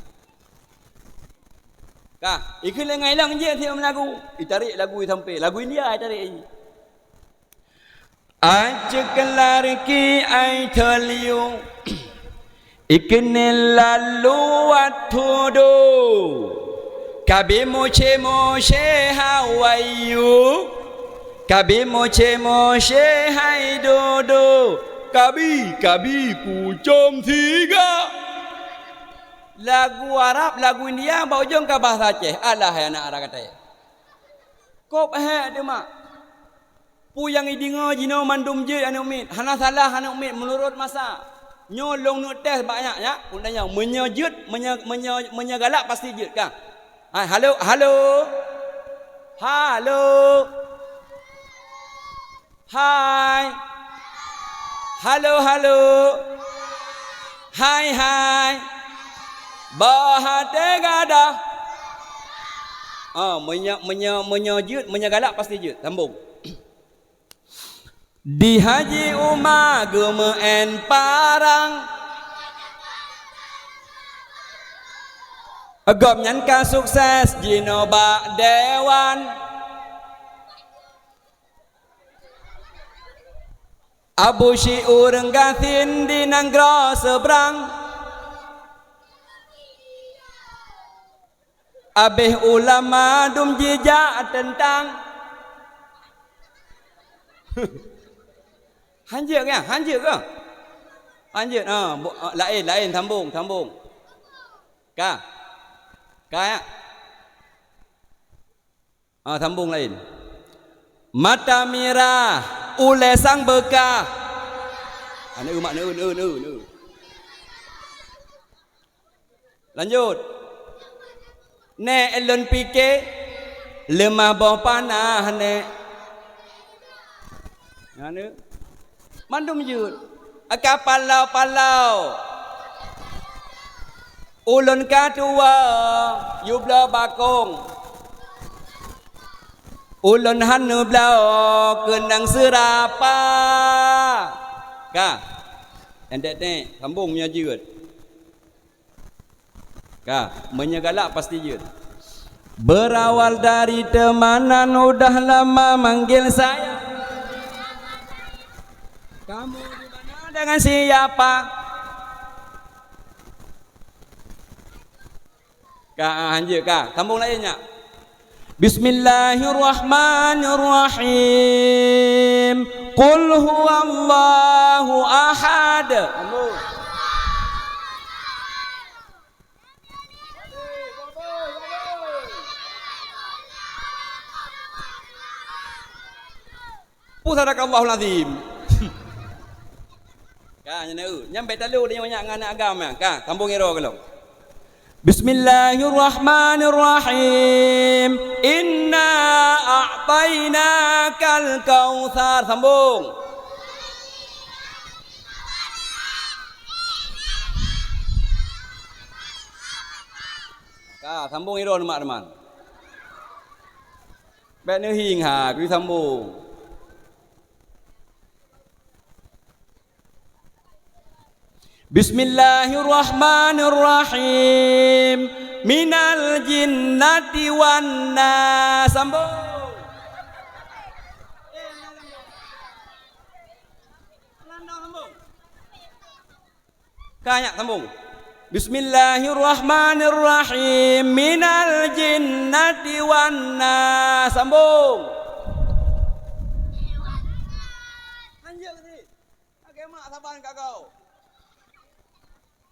Ka, ikheun lé ngon ilong jih siat meulagu. Itarek lagu sampoe. Lagu India itarek jih. Ai ceukelar ki ai theliu, ikeuneuk lalu watèe do. Kabi moche-moche hai wayu, kabi moche-moche hai dodo, kabi, kabi pucom siga. Lagu Arab, lagu India, bak ujong ka bahasa Aceh. Alah, hai anak Arab katai. Kop hek teuma. Peue nyang ideungoe jinoe mandum jeuet aneuk miet, hana salah aneuk miet meunurot masa. Nyoe lôn neuk tes bak nyak, nyak, ulôn tanyong, meunyoe jeuet, meunyoe, meunyoe, meunyoe galak pasti jeuet, ka? Hai, halo, halo. Halo. Hai. Halo, halo. Hai, hai. Bah até gadah. Ah, meunyoe, meunyoe, meunyoe jeuet, meunyoe galak pasti jeuet. Sambung. Di Haji Uma geumeu'en parang, gobnyan ka sukses jinoe bak dewan. Abu Syi'ur gasien di nanggroe seubrang. Abéh ulama dum jijak teuntang. Hanjeuet ka? Hanjeuet ka? Hanjeuet. Ha, bu-, ha, laén, laén, sambung, sambung. Ka? Ka, ya? Ha, sambung laén. Mata mirah, ulée sang beukah. Ha, neu, mak, neu, neu, neu, neu. Lanjut. Nèk lôn pike, leumah boh panah nèk. Nyan neu. Mandum jeuet. Ka palau-palau. Ulôn ka tuwoe, yue bloe bakong. Ulôn hana bloe keunong seurapa. Ka. Entek-entek, sambong nyoe jeuet. Ka, meunyoe galak pasti jeuet. Berawal dari teumanan udah lama manggil saya. Kamu di mana dengan siapa? Ka, ah, hanjeuet ka. Sambong laén nyak. Bismillahirrahmanirrahim. Qul huwallahu ahad. Sambung. Peue sadaqallahul azim. Ka, nyan, eu, nyan bèk talu deungon nyak ngon aneuk agam nyan. Ka, sambong iroe gohlom. Bismillahirrahmanirrahim. Inna a'tainakal kautsar. Sambong. Ka, sambong iroe nyoe mak teuma. Bèk neuhieng ha, keu sambong. Bismillahirrahmanirrahim. Minal jinnati wan nas. Sambong. Ka nyak sambong. Bismillahirrahmanirrahim. Minal jinnati wan nas. Sambong. Hanjeuet keu sit. Lagèe mak saban ka kau.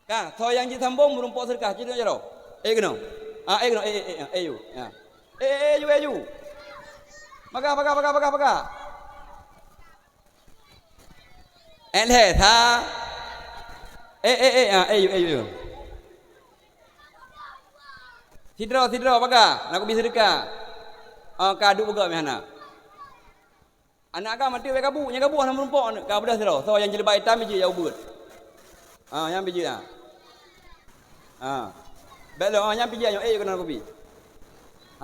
Ka, soe nyang jisambong meurumpok seudeukah, cit jaroe. Eh, keunoe. Ah, eh, keunoe. Eh, eh, eh, eh, yu. Ya. Eh, eh, eh, yu, eh, yu. Paga, paga, paga, paga, paga. Eh, lhèe, sa. Eh, eh, eh, ah, eh, yu, eh, yu, eh, yu. Sidroe, sidroe, paga. Na kubi seudeukah. Ah, ka duek beugöt meuhana. Aneuk agam ati bèk gabu, nyang gabu hana meurumpok, ka beudôh sidroe. Soe nyang jilbab itam bijéh jak ubeuet. Ah, nyan bijéh, ah. Ah. Bèk lom, ah, nyan bijéh nyoe, eh, keunan kubi.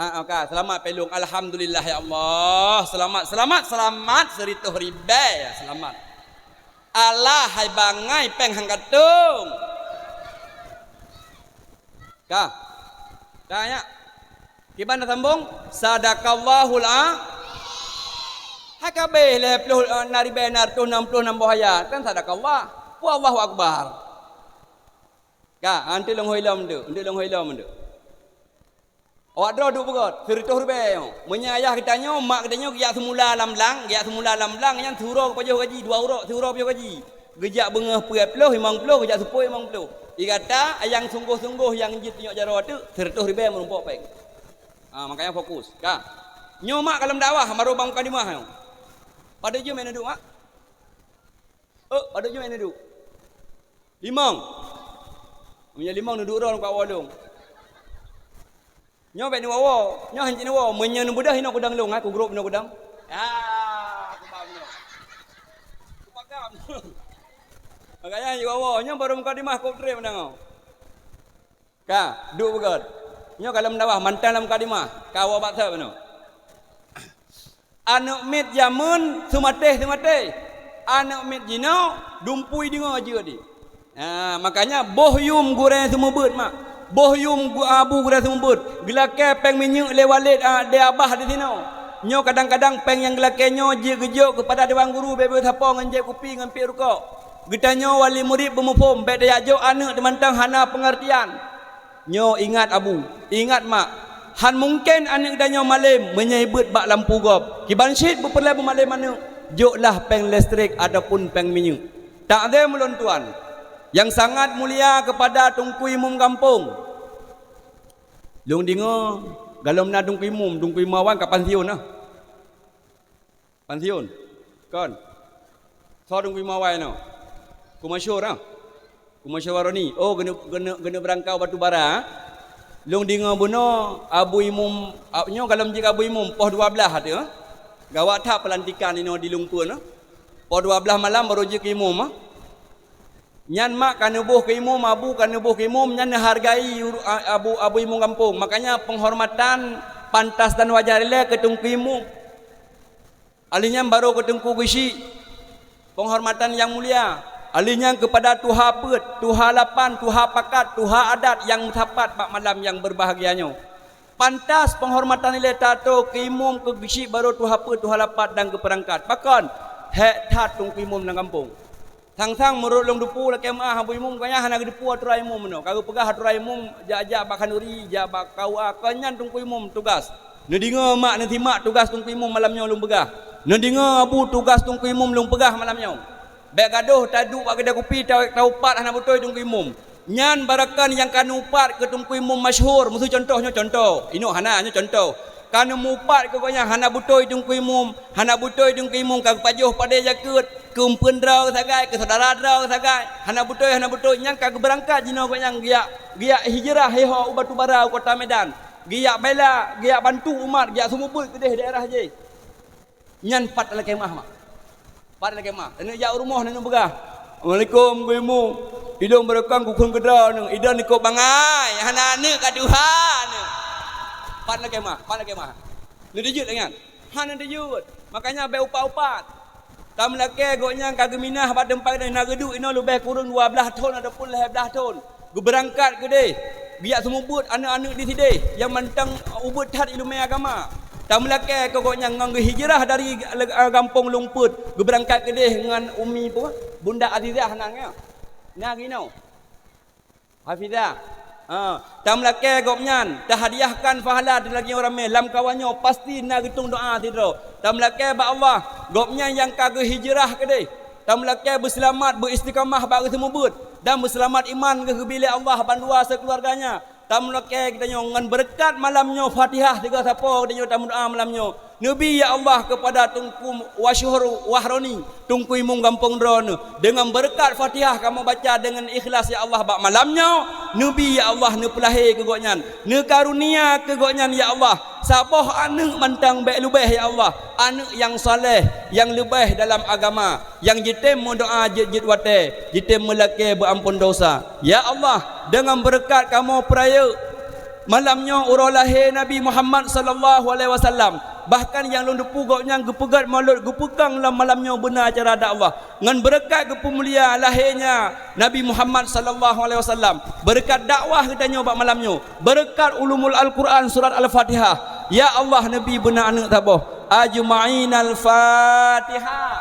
Ha, ha, ka, seulamat Pèlong. Alhamdulillah, ya Allah. Seulamat, seulamat, seulamat siratoh ribèe, ya, seulamat. Alah, hai bangai, pèng han katong. Ka. Ka, ya. Kiban na sambong, sadaqallahul a-, hai ka abéh lhèe ploh, eh, na ribèe na reutôh nam ploh nam boh ayat. Kan sadaqallah. Peue Allahu Akbar. Ka, eunteuk lôn hôi lom tu, eunteuk lôn hôi lom tu. Awak droe duek beugöt, sireutoh ribèe nyoe. Meunyoe ayah geutanyoe, mak geutanyoe geujak seumula lam blang, geujak seumula lam blang, nyan siuroe geupajoh gaji, dua uroe siuroe pajoh gaji. Geujak beungoh peuet ploh, limong ploh, geujak seupôt limong ploh. Di gata, nyang sunggoh-sunggoh nyang jeuet tunyok jaroe teuk, sireutoh ribèe meurumpok péng. Ha, makanya fokus. Ka. Nyoe mak ka lom dakwah, baru bang mukadimah nyoe. Padum jeuem nyang neuduek, mak? Eh, padum jeuem nyang neuduek? Limong. Meunyoe limong neuduek droe lam kawalong. Nyoe bèk neuwoe-woe, nyoe hanjeuet neuwoe. Meunyoe neubeudôh inoe kudang lôn, ha, kugrôp inoe kudang. Ah, aku paham nyoe. Aku paham. Makanya hanjeuet woe-woe, nyoe baru mukadimah kok trép meunan. Ka, duek beugöt. Nyoe ka lom dakwah, mantong lam mukadimah. Ka woe bak sab inoe. Aneuk miet jameun seumatéh-seumatéh. Aneuk miet jinoe dumpui deungoe jeuet di. Ha, makanya boh yum gurèe seumeubeuet mak. Boh yum gu-, abu gurèe seumeubeuet. Geulakèe péng minyeuk lé walét, a, lé abah di sinoe. Nyoe kadang-kadang péng nyang geulakèe nyoe jeuet geujok keupada dewan guru bèk beusapo ngon jieb kupi ngon piep rukok. Geutanyoe wali murit beumuphom bèk tajak jok aneuk teumantong hana peungeurtian. Nyoe ingat abu, ingat mak, han mungken aneuk geutanyoe malém meunyoe beuet bak lampu gob. Kiban cit beupeureulèe beumalém aneuk, joklah péng listrik ataupun péng minyeuk. Takzim ulôn tuan nyang sangat mulia keupada Teungku Imum gampông. Lôn deungoe galom na Teungku Imum, Teungku Imum awai ka pansiun nah. Pansiun. Kon. Soe Teungku Imum awai nyoe? Ku masyhur ah. Ku masyhur Waroni. Oh, keuneuk, keuneuk, keuneuk beurangkat batu bara, ah. Lôn deungoe bunoe Abu Imum, a, nyoe galom jeuet Abu Imum poh dua blaih ateueh, ah. Gawat that peulantikan inoe di Lumpur, ah. Poh dua blaih malam baru jeuet keu imum, ah. Nyan mak ka neuboh keu imum, abu ka neuboh keu imum, nyan neuhargai uru-, a-, abu, abu imum gampông. Makanya penghormatan pantas dan wajar ilèe keu Teungku Imum. Alheuh nyan barô keu Teungku Geuchik, penghormatan nyang mulia. Alheuh nyan keupada tuha peuet, tuha lapan, tuha pakat, tuha adat nyang meusapat bak malam nyang beubahgia nyoe. Pantas penghormatan ilèe tato keu imum, keu geuchik, barô tuha peuet, tuha lapan dan keu peurangkat. Pakon? Hèk that Teungku Imum lam gampông. Sang-sang meunurot lôn teupeue lakèe meu'ah Abu Imum, gobnyan hana geuteupeue atoran imum meunoe. Ka geupeugah atoran imum jak-jak bak khanduri, jak bak K U A, kon nyan Teungku Imum tugas. Neudeungoe mak, neusimak tugas Teungku Imum malam nyoe lôn peugah. Neudeungoe abu tugas Teungku Imum lôn peugah malam nyoe. Bèk gadôh taduek bak keudè kupi ta-, taupat hana beutôi Teungku Imum. Nyan baroekon nyang ka neuupat keu Teungku Imum masyhur, meuseu cuntoh nyoe cuntoh. Inoe hana, nyoe cuntoh. Ka neumupat keu gobnyan hana beutôi Teungku Imum, hana beutôi Teungku Imum ka geupajoh padé jakeuet, keu empeuen droe sagai, keu syedara droe sagai. Hana beutôi, hana beutôi. Nyan ka geubeurangkat jinoe gobnyan geujak, geujak hijrah hé ho u Batubara, u Kota Medan. Geujak bela, geujak bantu umat, geujak seumeubeuet keudeh daerah jih. Nyan pat lakèe meu'ah, mak. Pat lakèe meu'ah. Taneuk jak u rumoh, taneuk peugah, "Assalamualaikum, Teungku Imum. Ilôn baroekon kukheun keu droeneuh, idon ikôt bangai, hana aneuk ka tuha neuh." Pat lakèe meu'ah, pat lakèe meu'ah. Neuteujeuet lagèe nyan? Hana teujeuet. Makanya bèk upat-upat. Tameulakèe gobnyan ka geuminah bak teumpat nyan, na geuduek inoe leubeh kureueng dua blaih thon ataupun lhèe blaih thon. Geubeurangkat keudeh, geujak seumeubeuet aneuk-aneuk di sideh nyang mantong ubit that ileumèe agama. Tameulakèe keu gobnyan ngon geuhijrah dari, eh, gampông Lumpur, geubeurangkat keudeh ngon Umi peue, Bunda Azizah nan nyan. Na geunoe. Hafizah. Ha, tameulakèe gobnyan, tahadiahkan pahala di lagèe ramè lam kawan nyoe, pasti na geutueng doa sidroe. Tameulakèe bak Allah, gobnyan nyang ka geuhijrah keudeh. Tameulakèe beuseulamat, beuistiqamah bak geuseumeubeuet, dan beuseulamat iman geugeubi lé Allah bandua sikeuluwarganya. Tameulakèe geutanyoe ngon beureukat malam nyoe, Fatihah sigoe sapo geutanyoe tameudoa malam nyoe. Neubi, ya Allah, keupada Teungku Wasyuhur Wahroni, Teungku Imum gampông droeneuh, deungon beureukat Fatihah kamoe baca deungon ikhlas, ya Allah, bak malam nyoe. Neubi, ya Allah, neupeulahé keu gobnyan, neukarunia keu gobnyan, ya Allah, saboh aneuk mantong bèk leubeh, ya Allah, aneuk nyang saleh, nyang leubeh dalam agama, nyang jitem meudoa jeuet-jeuet watèe, jitem meulakèe beuamphon dosa. Ya Allah, deungon beureukat kamoe peurayeuk malam nyoe uroe lahé Nabi Muhammad sallallahu alaihi wasallam, bahkan nyang lôn teupeue gobnyan geupeugèt maulud geupeukong lam malam nyoe beuna acara dakwah. Ngon beureukat geupeumulia lahé nya Nabi Muhammad sallallahu alaihi wasallam, beureukat dakwah geutanyoe bak malam nyoe, beureukat ulumul Al-Quran surat Al-Fatihah, ya Allah, neubi beuna aneuk saboh. Ajma'in. Al-Fatihah.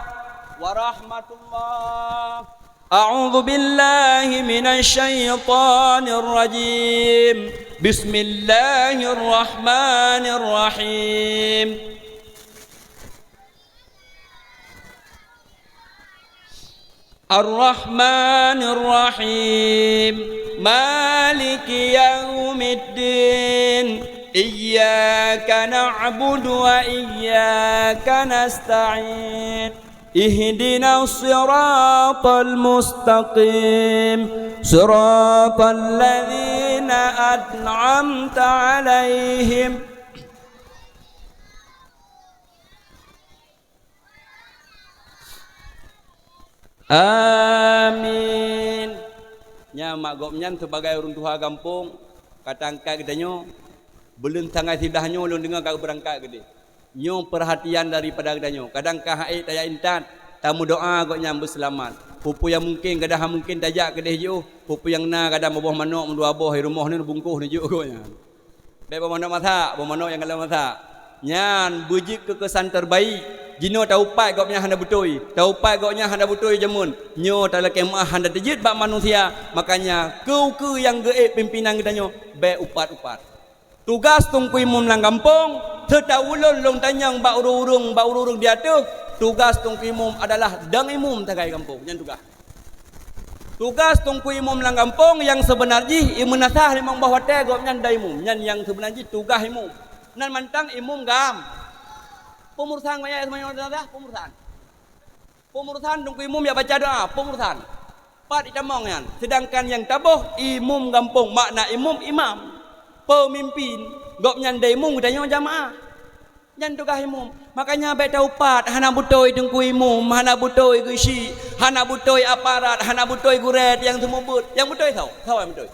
Warahmatullah. أعوذ بالله من الشيطان الرجيم. Bismillahirrahmanirrahim. Ar-Rahmanir Rahim. Maliki yaumiddin. Iyyaka na'budu wa iyyaka nasta'in. Ihdinas siratal mustaqim. Siratal ladzina an'amta 'alaihim. Amin. Nyan mak gobnyan sibagai ureuëng tuha gampông, ka tangkai geutanyoe, buleuen sanggai siblaih nyoe lôn deungoe ka geubeurangkat keudeh. Nyoe peurhatian daripada geutanyoe. Kadang ka han ék tajak intat, tameudoá gobnyan beuseulamat. Peue-peue nyang mungken, kadang han mungken tajak keudeh jiôh. Peue-peue nyang na, kadang boh manok meudua boh di rumoh nyoe bungkôh neujok gobnyan. Bék boh manok masak, boh manok nyang galak masak. Nyan beujeuet keu keusan terbaik. Jinoe taupat gobnyan hana beutôi. Taupat gobnyan hana beutôi jameun. Nyoe talakée meuáh hana teujeuet bak manusia. Makanya, keu-keu nyang geuék pimpénan geutanyoe, bék upat-upat. Tugas Teungku Imum lam gampông, seutôt ulôn lôn tanyong bak ureuëng-ureuëng, bak ureuëng-ureuëng di ateueh, tugas Teungku Imum adalah dong imum sagai gampông. Nyan tugas. Tugas Teungku Imum lam gampông nyang seubeuna jih, i meunasah limong boh watée gobnyan dong imum. Nyan nyang seubeuna jih tugas imum. Nan mantong imum gam-, peumurosan gobnyan, peumurosan. Peumurosan Teungku Imum jak baca doá, peumurosan. Pat itamong nyan. Sedangkan nyang taboh imum gampông, makna imum, imam. Peumimpin. Gobnyan dong imum geutanyoe jamaah. Nyan tugaih imum. Makanya bék taupat, hana beutôi Teungku Imum, hana beutôi geuchik, hana beutôi aparat, hana beutôi gurée nyang seumeubeuet. Nyang beutôi soe? Soe nyang beutôi?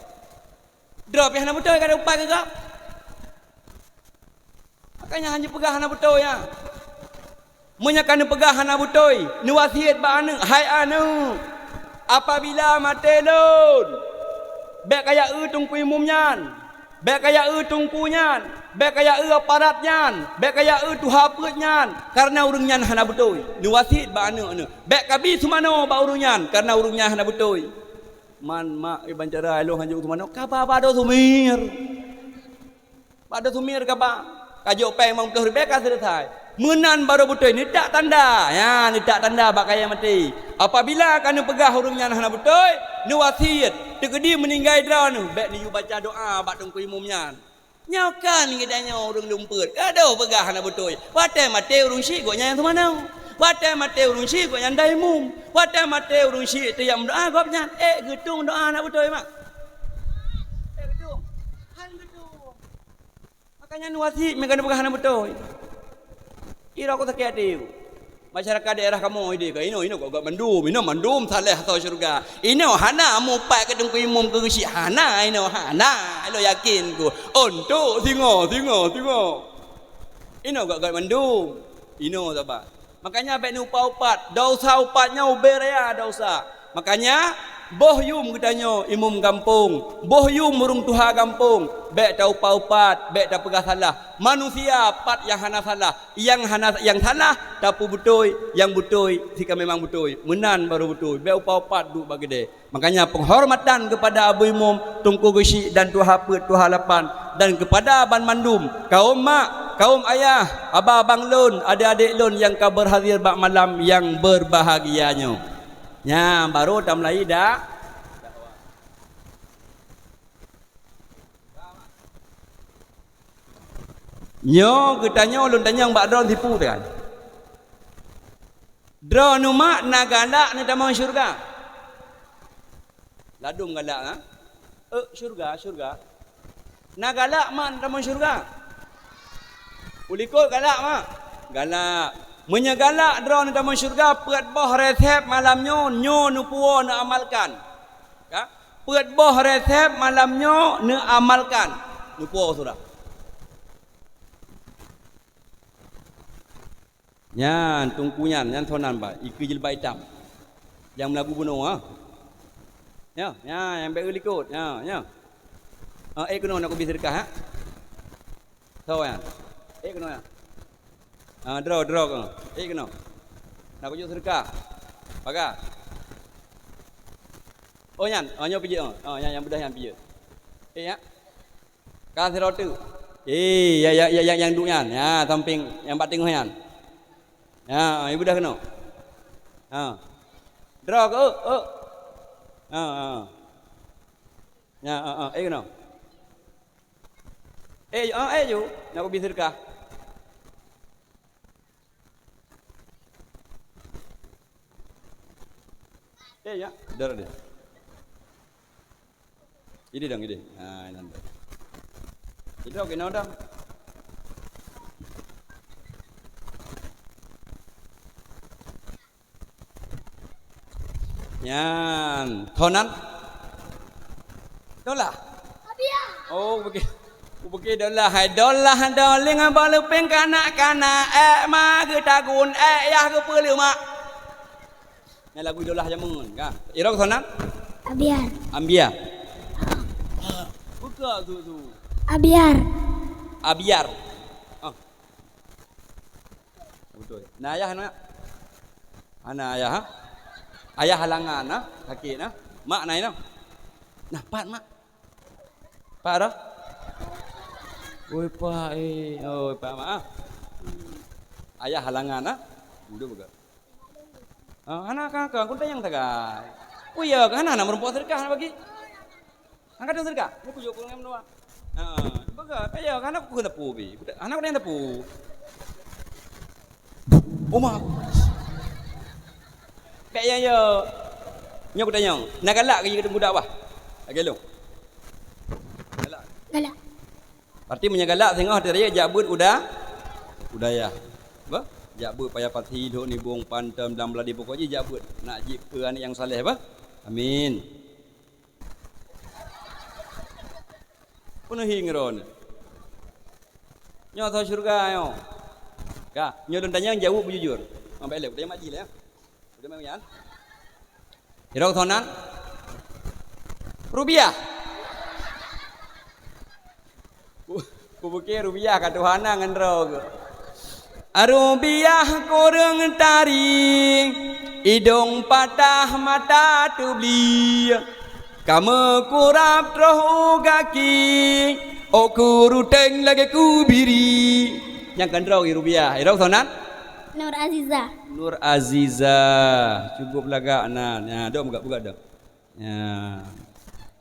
Droe pih hana beutôi ka taupat keu gob. Makanya hana peugah hana beutôi, ya. Meunyoe ka neupeugah hana beutôi, neuwasiet bak aneuëk, "Hai aneuëk, apabila maté lôn, bék kajak eu Teungku Imum nyan." Bék kajak eu teungku nyan, bék kajak eu aparat nyan, bék kajak eu tuha peuet nyan, kareuna ureuëng nyan hana beutôi. Neuwasiet bak aneuëk-aneuëk, bék kabi seumanoe bak ureuëng nyan, kareuna ureuëng nyan hana beutôi. Man mak iban cara ilôn hanjeuet seumanoe, ka ba bado sumir. Bado sumir ka ba. Kajok péng limong ploh ribée ka seuleusai. Meunan barô beutôi, neutak tanda. Ya, neutak tanda bak kayée maté. Apabila ka neupeugah ureuëng nyan hana beutôi, neuwasiet, teukeudi meuninggai droeneueh, bék neuyue baca doá bak teungku imum nyan. Nyoe kan geutanyoe ureuëng lumpeuet, ka deuh peugah hana beutôi. Watée maté ureuëng syiek gobnyan nyang teumanoe. Watée maté ureuëng syiek gobnyan dai imum. Watée maté ureuëng syiek teuyak meudoá gobnyan, ék geutueng doá hana beutôi mak. Ék geutueng. Han geutueng. Makanya neuwasiet meunyoe ka neupeugah hana beutôi. Irok sakét até. Masyarakat daerah kamoe idéh ka inoe, inoe gét-gét mandum, inoe mandum saleh atau syeuruga. Inoe hana mupat keu teungku imum keu geuchik, hana inoe, hana. Ilôn yakin ku. Untuk singoh, singoh, singoh. Inoe gét-gét mandum. Inoe saban. Makanya bék neuupat-upat, desya upat nyoe ubé raya desya. Makanya, boh yum geutanyoe imum gampông, boh yum ureuëng tuha gampông, bék taupat-upat, bék tapeugah salah. Manusia pat nyang hana salah, nyang hana, nyang salah tapeubeutôi, nyang beutôi sika memang beutôi. Meunan barô beutôi, bék upat-upat duek bak keudée. Makanya penghormatan kepada Abu Imum, Teungku Geuchik dan Tuha Peuet, Tuha Lapan, dan kepada banmandum kaum mak, kaum ayah, aba abang lôn, adék-adék lôn nyang ka berhadir bak malam nyang berbahagia nyoe. Nyan baru tameulai dak. Nyoe geutanyoe lôn tanyong bak droe sipu kan. Droeneuh mak na galak neutamong syeuruga? Ladôm galak, ha? Eh, syeuruga, syeuruga. Na galak mak neutamong syeuruga? Ulikot galak mak? Galak. Meunyoe galak droeneuh neutamong syeuruga, peuet boh resep malam nyoe, nyoe neupuwoe neuamalkan. Ka? Peuet boh resep malam nyoe neuamalkan. Neupuwoe syeuruga. Nyan, teungku nyan, nyan soe nan ba, ikeue jilbab itam. Nyang meulagu bunoe, ha. Nyan, nyan, nyang bék likot, nyan, nyan. Ha, ék keunoe nak kubi seudeukah, ha. Soe nyan? Ék keunoe, nyan. Ha, droe, droe keunoe. Ék keunoe. Nak kujok seudeukah. Paga. Oh, nyan. Oh, nyoe pijeuet, oh. Oh, nyan, nyang beudoh nyan pijeuet. Ék, nyan. Ka sidroe teuk. Eh, ya, ya, ya, ya, nyang duek nyan. Ya, sampéng nyang bak teungoh nyan. Ya, ibu dah keunoe. Ha. Droe keu, eh, eh. Ha, ha. Ya, ha, ha. Eh, keunoe. Eh, ha, eh, ju. Nak ubi sedekah. Eh, ya. Dah, dah. Idéh dong, idéh. Ha, inan dong. Idéh, keunoe dong. Nyan, tonan. Dolah. Abiya. Oh, bagi, bagi dolah. Hai dolah, doling, abah lupeng kanak-kanak. Eh, ma geutagun, eh, yah geupeuleuma. Nyan lagu idolah jameun, kan? Irok tonan? Abiar. Ambiar. Buka tu, tu. Abiar. Abiar. Ah. Betul. Nah, ayah nak? Hana ayah, ha? Ayah halangan, ha? Sakit, ha? Mak nai, nah. Nah, pat, mak. Pat dah? Oi, pak, eh. Oi, pak, mak, ha? Ayah halangan, ha? Duduk juga. Ah, hana ka, ka, aku tanyong sagai. Oh, iya, hana, hana meurumpok sedekah nak bagi. Angkat dong sedekah. Ni kujok pun ngon dua. Ha, beuga, kaya, hana aku kena pu bi. Hana aku tanyong tepu. Oma. Kayak ya, ya. Nyo aku tanyong. Nak galak ke kita budak bah? Lagi long. Galak. Galak. Berarti meunyoe galak singoh teuh raya jak beuet uda-, udayah. Bah? Jak beuet paya pati, lhok nibong, pantom dan beladi pokok jih jak beuet. Nak jeuet keu aneuk nyang saleh bah? Amin. Peunuhi ngeron. Nyoe tho syurga nyoe. Ka, nyoe lôn tanyong jaweueb beujujur. Mak bae lé, tanyong mak jih lé ya. Udah main yan? Irok tonan? Rubiah. Ku, ku pikir rubiah ka Tuhan na ngon droe. Rubiah kureueng tari, idong patah mata teubli. Kamoe kurab troh u gaki, ôk kuruteng lagée kubiri. Nyang keudroe rubiah. Irok tonan? Nur Aziza. Nur Aziza. Cukup lagak nan. Ya, dok bugak-bugak dok. Ya.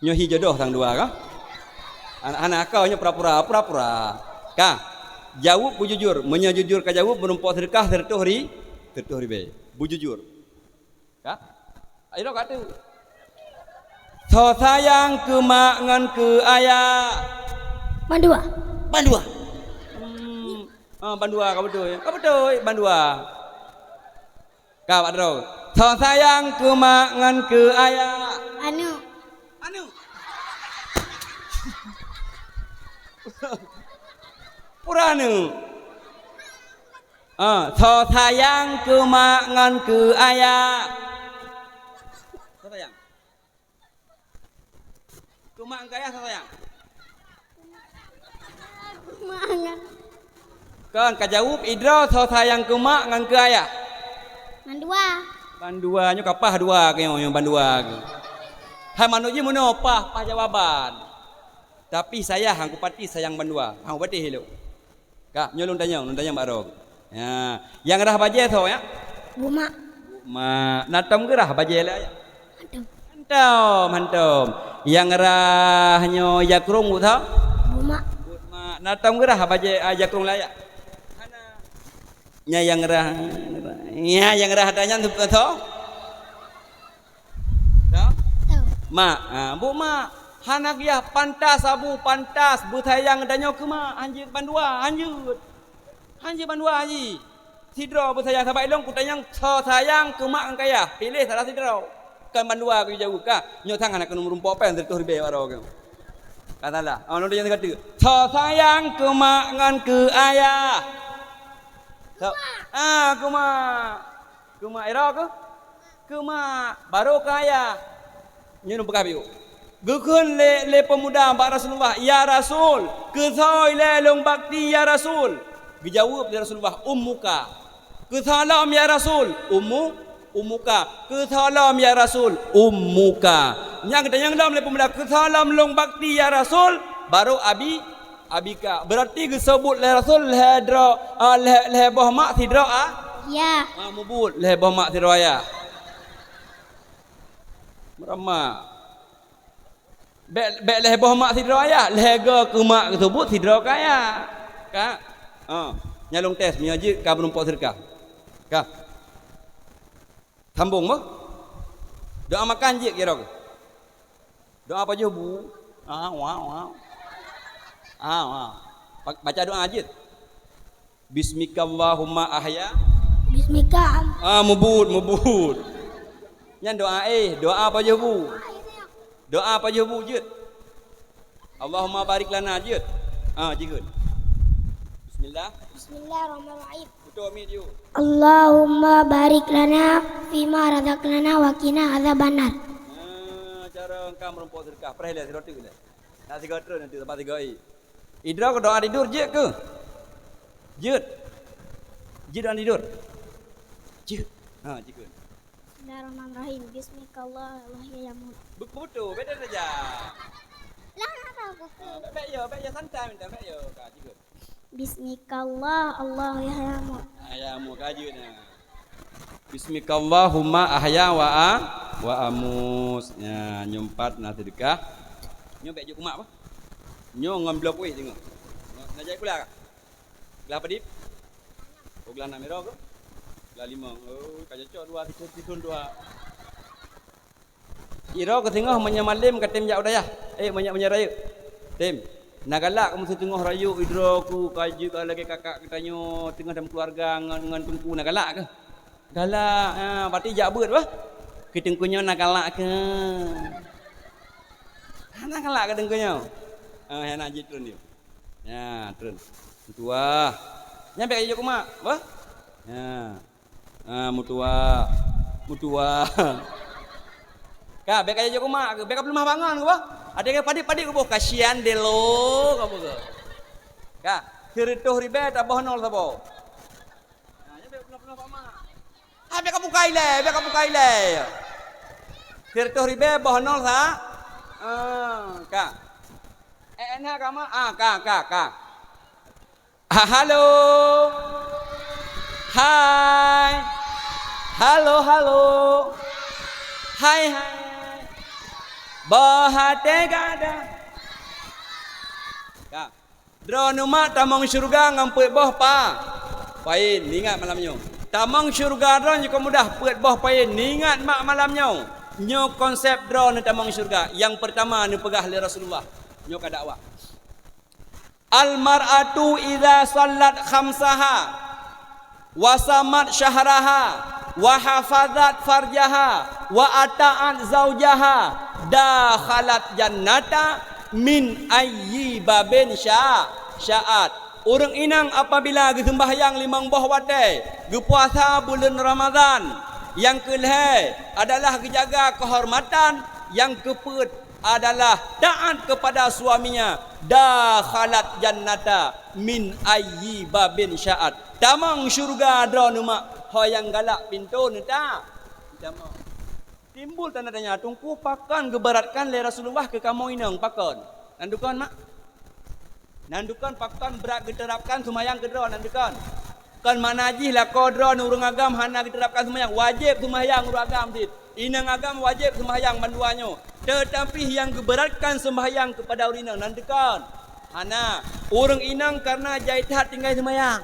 Nyoe hi jodoh sang dua ka? Anak-anak kau nyoe pura-pura, pura-pura. Ka. Jaweueb beujujur. Meunyoe jujur ka jaweueb, meurumpok sedekah seratus ri-, seratus ribée. Beujujur. Ka? Ayo ka tu. Soe sayang keu mak ngon keu ayah? Bandua. Bandua. Hmm. Ah, bandua ka beutôi. Ka beutôi bandua. Ka bak droe. Soe sayang keu mak ngon keu ayah? Anu. Anu. Pura anu. Ah, soe sayang keu mak ngon keu ayah? Soe sayang? Keu mak ngon keu ayah soe sayang? Mak ngon. Kon ka jaweueb idroe soe sayang keu mak ngon keu ayah? Mandua. Bandua nyoe ka paih dua keu nyoe, nyoe bandua keu. Hai manok jih meunoe paih, paih jawaban. Tapi sayang, aku pati sayang bandua. Ha, ubati lé. Ka, nyoe lôn tanyong, lôn tanyong bak droe. Ya, nyang rhah bajée soe ya? Bumak. Bumak. Na tom geurhah bajée lé ayah? Hantom. Hantom, hantom. Nyang rhah nyoe jakrong buet soe? Bumak. Bumak. Na tom geurhah bajée, ah, jakrong lé ayah? Hana. Nya nyang rhah, nya nyang rhah ata nyan soe? Soe? Mak, ha, bu mak. Hana giyah pantas abu, pantas beusayang tanyoe keu mak. Hanjeuet bandua, hanjeuet. Hanjeuet bandua, hanjeuet. Sidroe beusayang saban ilong kutanyong soe sayang keu mak ngon keu ayah. Piléh salah sidroe. Kon bandua keu jaweueb ka. Nyoe sang hana keuneuk meurumpok péng seratus ribée bak droe keu. Ka salah. Oh, nyoe nyang keu. Soe sayang keu mak ngon keu ayah? Soe, ah, keu mak. Keu mak ira keuh? Keu mak, barô keu ayah. Nyoe lôn peugah bacut. Geukheun lé, lé peumuda bak Rasulullah, "Ya Rasul, keu soe ilée lôn bakti ya Rasul?" Geujaweueb lé Rasulullah, "Ummuka." "Keu soe lom ya Rasul?" "Ummu, ummuka." "Keu soe lom ya Rasul?" "Ummuka." Nyang geutanyong lom lé peumuda, "Keu soe lom lôn bakti ya Rasul?" Barô abi, Abika. Berarti geuseubut lé Rasul lhèe droe, ah, lhèe, lhèe boh mak sidroe, ah? Ya. Ah, mubuet lhèe boh mak sidroe ayah. Meuramak. Bèk, bèk lhèe boh mak sidroe ayah, lhèe go keu mak geuseubut sidroe keu ayah. Ka? Ha. Nyan lôn tes, meunyoe jeuet ka meurumpok seudeukah. Ka? Sambông beuh. Doa makan jeuet keu droe. Doa pajoh bu. Ah, wow, wow. Ah, wow. Pa-, baca doa jeuet. Bismikallahumma ahya. Bismika. Ah, mubuet, mubuet. Nyan doa, eh, doa pajoh bu. Doa pajoh bu jeuet. Allahumma barik lana jeuet. Ah, jeuet. Bismillah. Bismillahirrahmanirrahim. Beutôi mi jeuet. Allahumma barik lana fima razaqtana wa qina azabannar. Ah, cara engkau meurumpok seudeukah. Preh lé, sidroe teuk lé. Nak sigoe treun nanti, saban sigoe i. Idroe keu doa tidur jeuet keu? Jeuet. Jeuet doa tidur. Jeuet. Ha, jeuet. Bismillahirrahmanirrahim. Bismika Allah, Allah ya yamut. Be-, betul, beda saja. Lah, apa aku? Ha, bèk, bèk yo, bèk yo, santai minta, bèk yo. Ka, jeuet. Bismika Allah, Allah ya yamut. Ha, ya, mu ka jeuet nah. Bismikallahumma ahya wa a-, wa amus. Ya, nyoe empat na seudeukah. Nyoe bèk jeuet kumak apa? Nyoe ngon blok wéh teungoh. Nyoe, na jai kula ka? Glah padit? Oh, glah na mirah ke? Glah limong. Oh, ka cocok dua, tisun, tisun dua. Idroe keu singoh meunyoe malem ka tem jak u dayah. Eh, meunyoe, meunyoe rayeuk. Tem. Na galak keu meuseuteungoh rayeuk idroe keu ka jeuet ka lagèe kakak geutanyoe teungoh dalam keuluwarga ngon, ngon teungku na galak keu? Galak. Ha, berarti jak beuet bah. Keu teungku nyoe na galak keu? Hana galak keu teungku nyoe. Ha, hana jitreun dia. Ya, treun. Meutuwah. Nyan bèk jijok kumak, bah? Ya. Ah, meutuwah. Meutuwah. Ka, bèk jijok kumak, bèk ka peuleumah bangon keu bah? Ada ke padit-padit keu boh, kasian delo keu boh. Ka, sireutôh ribèe taboh nol saboh. Nah, nyan bèk peuleumah-peuleumah kumak. Ah, bèk ka buka ilèe, bèk ka buka ilèe. Sireutôh ribèe boh nol sa. Ah, ka. Eh, enak ka, Mak? Ah, ka, ka, ka. Ha, halo. Hai. Halo, halo. Hai, hai. Boh até gata. Ka. Droeneuh mak tamong syeuruga ngon peuet boh pa-, paén, ingat malam nyoe. Tamong syeuruga droeneuh nyang mudah peuet boh paén, ingat mak malam nyoe. Nyoe konsep droeneuh tamong syeuruga. Nyang peurtama neupeugah lé Rasulullah. Nyoe ka dakwah. Al mar'atu idza shallat khamsaha wa shamat syahraha wa hafazat farjaha wa ata'at zaujaha dakhalat jannata min ayyi babin sya-, sya'at. Ureuëng inong apabila geuseumbahyang limong boh watée, geupuasa buleuen Ramadhan, nyang keu lhée adalah geujaga keuhormatan, nyang keu peuet adalah taat kepada suaminya, dakhalat jannata min ayyi babin sya'at. Tamong syeuruga droeneuh mak, ho nyang galak pintoe neuta-, tamong. Timbul tanda tanya, Teungku, pakon geuberatkan lé Rasulullah keu kamoe inong, pakon? Nan dukon mak? Nan dukon pakon brat geuterapkan seumayang keu droe, nan dukon? Kon makna jih lakoe droeneuh ureuëng agam hana geuterapkan seumayang, wajéb seumayang ureuëng agam cit. Inong agam wajéb seumayang bandua nyoe, teutapi nyang geuberatkan seumayang keupada ureuëng inong, nan dukon? Hana. Ureuëng inong kareuna jai that tinggai seumayang.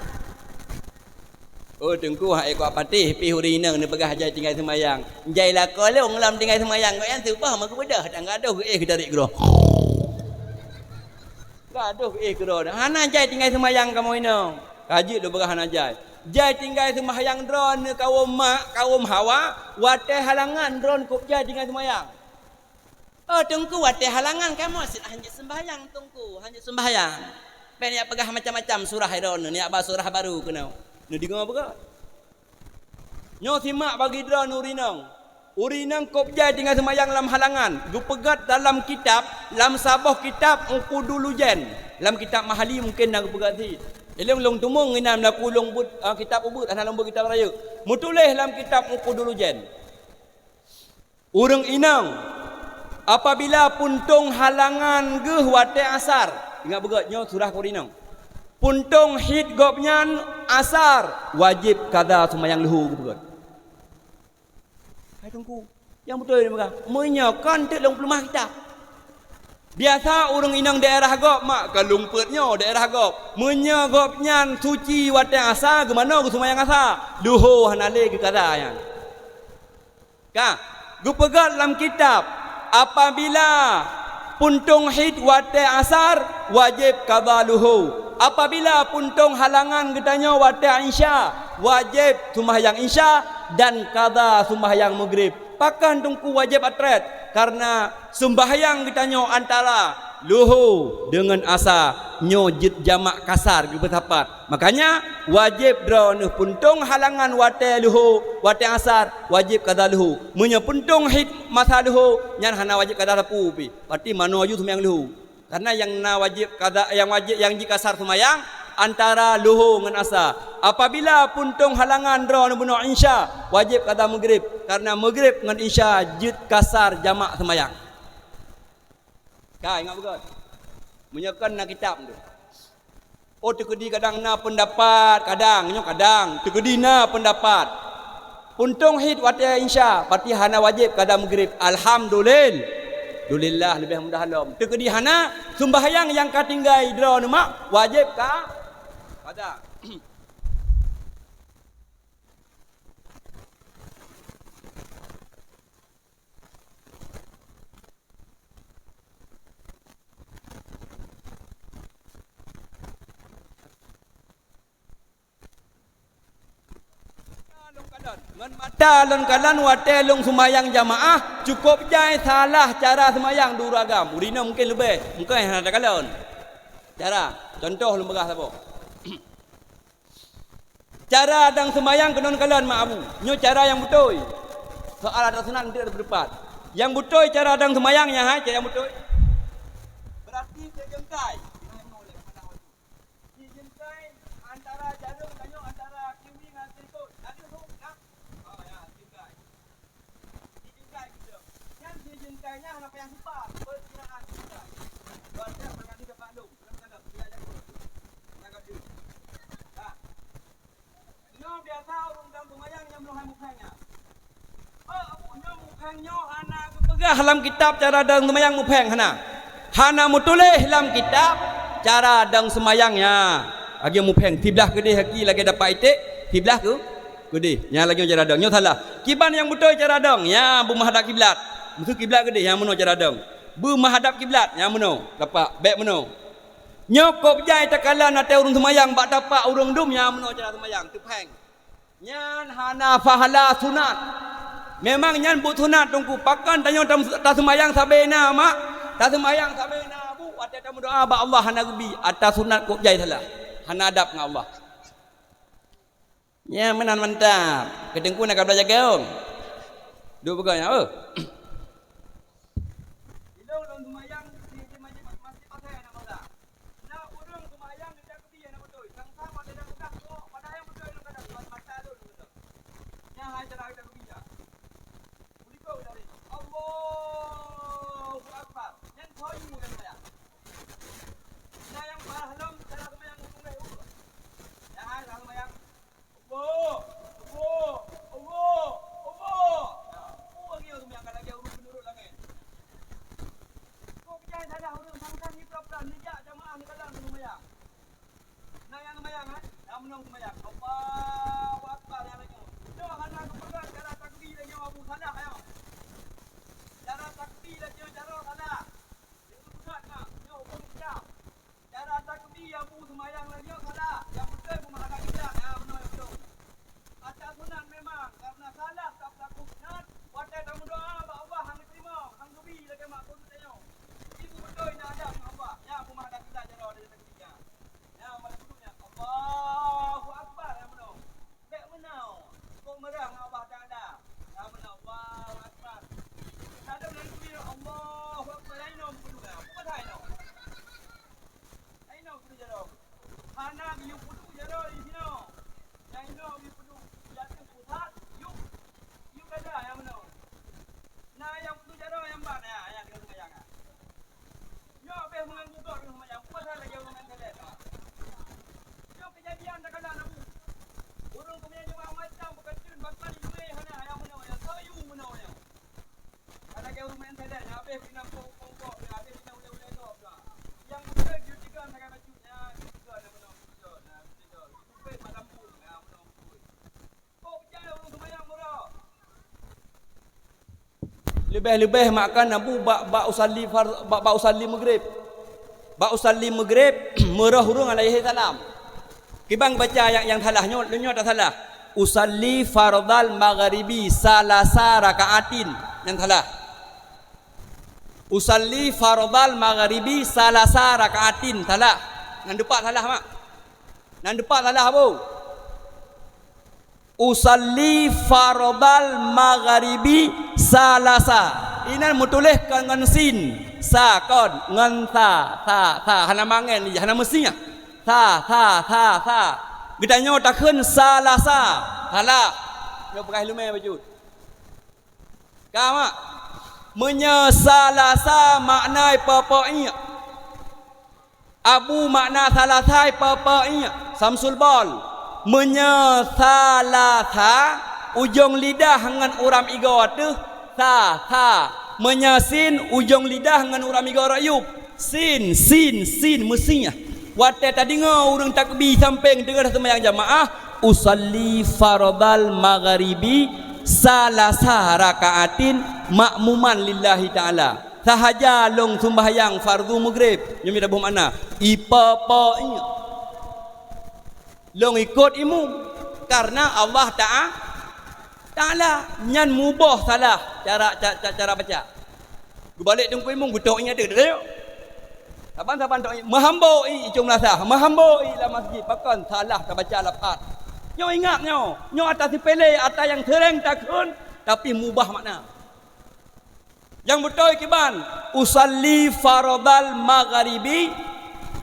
Oh, Teungku, hai kok patéh pih ureuëng inong neupeugah jai tinggai seumayang. Jai lakoe lôn lom tinggai seumayang, kok nyan seubah meukeubeudoh dan gadoh geuéh geutarek keudroe. Gadoh geuéh keudroe. Hana jai tinggai seumayang kamoe inong. Ka jeuet lôn peugah hana jai. Jai tinggai seumayang droeneuh kawom mak, kawom hawa, watée halangan droeneuh kôb jai tinggai seumayang. Oh, Teungku, watée halangan kamoe sit hanjeuet seumbahyang, Teungku, hanjeuet seumbahyang. Bèk neujak peugah macam-macam surah droeneuh, neujak ba surah baru keunoe. Neudeungoe beugöt. Nyoe simak bagi droeneuh ureuëng inong. Ureuëng inong kôb jai tinggai seumayang lam halangan, geupeugöt dalam kitab, lam saboh kitab Uqudul Lujan. Lam kitab Mahali mungken na geupeugöt cit. Ilong lôn teumong inan meulaku lôn buet, ah, kitab ubeuet, hana lôn buet kitab rayeuk. Meutuléh lam kitab Uqudul Lujan. Ureuëng inong, apabila puntông halangan geuh watée asar, Ingat beugét, nyoe surah keu ureueng inong. Puntông hit gobnyan asar, wajéb kada seumayang leuhô geupeugét. Hai Teungku, nyang beutôi ni peugah, meunyoe kon teuk lôn peuleumah kitab. Biasa ureueng inong daerah gob mak, ka lôn peuet nyoe daerah gob. Meunyoe gobnyan suci watée asa, geumanoe geuseumayang asa? Leuhô hana lé geukada nyan. Ka geupeugét lam kitab, apabila puntông hit watée asar, wajéb kada leuhô. Apabila puntông halangan geutanyoe watée insya, wajéb seumahyang insya dan kada seumahyang meugrib. Pakon Teungku wajéb atret? Karena seumahyang geutanyoe antara leuhô deungon asa nyoe jeuet jamak kasar geupeusapat. Makanya, wajéb droeneuh puntông halangan watée leuhô, watée asar, wajéb kada leuhô. Meunyoe puntông hit masa leuhô, nyan hana wajéb kada sapeue pih. Berarti manoe aju seumayang leuhô. Karena nyang na wajéb kada, nyang wajéb, nyang jikasar seumayang antara leuhô ngon asa. Apabila puntông halangan droeneuh bunoe insya, wajéb kada meugrib. Karena meugrib ngon insya jeuet kasar jamak seumayang. Ka ingat beugét. Meunyoe kon na kitab tu. Oh, teukeudi kadang na peundapat, kadang, nyoe kadang, teukeudi na peundapat. Puntông hit watée insya, berarti hana wajéb kada meugrib. Alhamdulil-, dulillah, leubeh mudah lom. Teukeudi hana, seumahyang nyang ka tinggai droeneuh mak, wajéb ka kada. Ngon mata lôn kalon watée lôn seumayang jamaah, cukôp jai salah cara seumayang di ureueng agam. Ureueng inong mungken leubeh, mungken hana takalon. Cara, contoh lôn peugah saboh. Cara dang seumayang keunoe kalon mak abu. Nyoe cara nyang beutôi. Soal ata sunat untuk beureupat. Nyang beutôi cara dang seumayang nyan hai, cara nyang beutôi. Berarti sijengkai. Sijengkai antara jareueng tanyoe, antara kiwi ngon silikon. Ada hok, nah. Oh, ya, sijengkai. Sijengkai gitu. Nyan sijengkai nyan hana payah simpan. Peukiraan sijengkai. Berarti tangan ni dapat lom. Dalam sana, dia jago. Jaga diri. Dah. Nyoe biasa ureueng dang seumayang nyang meunyoe hai mupheng nyan. Oh, Abu, nyoe mupheng nyoe hana geupeugah lam kitab cara dang seumayang mupheng, hana. Hana meutuléh lam kitab cara dang seumayang nyan. Lagée mupheng, siblah keudeh aki lagée dapat iték, siblah keu-, keudeh. Nyan lagée nyoe cara dang. Nyoe salah. Kiban nyang beutôi cara dang? Nyan beumeuhadab kiblat. Meuseu kiblat keudeh, nyang meunoe cara dang. Beumeuhadab kiblat, nyang meunoe. Lapak, bék meunoe. Nyoe kôb jai takalon ateueh ureueng seumayang bak tapak ureueng dum, nyang meunoe cara seumayang, teupheng. Nyan hana pahala sunat. Memang nyan buet sunat Teungku. Pakon tanyoe tam-, taseumayang sabe na mak, taseumayang sabe na abu, watée tameudoa bak Allah hana geubi, ata sunat kôb jai salah. Hana adab ngon Allah. Nyan meunan mantap. Keu Teungku na ka belajar gaung. Duek peugah nyan, oh. Ilong lôn seumayang di, di masjid, masjid pasai aneuk bangsa. Na ureueng seumayang di takbir hana beutôi. Sang-sang watée na peugah kok, padahai beutôi lôn kadang, mata lôn beutôi. Nyan hai cara takbir dah. Beudikong dari Allahu Akbar. Nyan khayu nyang seumayang. Na nyang parah lom cara seumayang ureueng lé ureueng. Nyan hai cara seumayang. Allah, Allah, Allah, Allah. Nah, ureueng nyoe seumayang ka lagée ureueng peunurot langét. Kok bejai salah ureueng sang-sang ni peura-peura neujak jamaah neukalon seumayang. Na nyang seumayang, eh? Na meunong seumayang. Allahu Akbar, nyang lagée nyoe. Nyoe hana geupeugah cara takbir lagée nyoe, Abu, salah nyoe. Cara takbir lagée nyoe, cara salah. Itu sunat, nah. Nyoe huköm Islam. Cara takbir nyang bu seumayang lagée nyoe salah, nyang beutôi beumeuhadab kiblat, ha, meunoe nyang beutôi. Ata sunat memang, karena salah tapeulaku sunat, watée tameudoa bak Allah hana teurimong, hana geubi lagée mak keu geutanyoe. Ibu beutôi na adab ngon Allah, nyan beumeuhadab kiblat jaroe dari takbir nyan. Nyan malam kudu nyan, Allahu Akbar, nyang meunoe. Bék meunoe, kok meurah ngon Allah Taala. Nyang meunoe, Allahu Akbar. Sadam laju, Allahu Akbar, laén nyoe beukeuduek, bukan hai nyoe. Laén nyoe kudu jaroe. Hana geuyue peuduek jaroe di sinoe. Nyang inoe geuyue peuduek di ateueh pusat, yuk, yuk kada nyang meunoe. Na nyang peuduek jaroe nyang ban, ya, nyang keuneuk seumayang, ya. Nyoe abéh meungan gugor keuneuk seumayang, bukan hai Nyoe keujadian teukalon Abu. Ureueng keumudian jeuet macam beukeuteueng bak kali luweh hana nyang meunoe, nyang sayu meunoe nyoe. Hana lagèe ureueng main sadan, nyang habéh keunan pok-pok, nyang habéh keunan ulèe-ulèe gob dah. Nyang beutôi jeuet tiga sagai bacut, nyang tiga nyang meunoe, tiga nyang tiga. Ubé mak lampung, nyang meunoe ubé. Leubeh-leubeh makan Abu bak, bak usalli far-, bak, bak usalli Maghrib. Bak usalli Maghrib, meurôh ureueng alaihi salam. Kiban baca nyang, nyang salah nyoe, nyoe tak salah. Usalli fardal maghribi salasa rakaatin. Nyang salah. Usalli fardal maghribi salasa rakaatin. Salah. Nan deupat salah, mak. Nan deupat salah, Abu. Usalli fardal maghribi salasa. Inan meutuléh kon ngon sin, sa kon, ngon sa, sa, sa. Hana mangen, hana meusiah. Sa, sa, sa, sa. Geutanyoe takheun salasa. Salah. Nyoe peugah ileumèe bacut. Ka, mak? Meunyoe salasa makna ipeupok iek. Abu makna salasa ipeupok iek. Samsul Bol. Meunyoe salasa, ujong lidah ngon uram igoe teuh, sa, sa. Meunyoe sin, ujong lidah ngon uram igoe rayub. Sin, sin, sin, meusiah. Watèe tadeungoe ureueng takbi sampéng teungoh seumayang jamaah, "Usalli fardal maghribi salasa rakaatin ma'muman lillahi ta'ala." Sahaja lôn sumbayang fardu Maghrib, nyoe mita boh makna, ipeupok iek. Lôn ikot imum karena Allah Ta'a-, Ta'ala. Nyan muboh salah cara, ca-, ca-, cara baca. Geubalek teungku imum, geutok iek teuh, teuh. Saban-saban tok iek, meuhambo iek icong meunasah, meuhambo iek lam masjid, pakon salah tabaca lafaz. Nyoe ingat nyoe, nyoe ata sipele, ata nyang seuréng takheun, tapi mubah makna. Nyang beutôi kiban, "Usalli fardal maghribi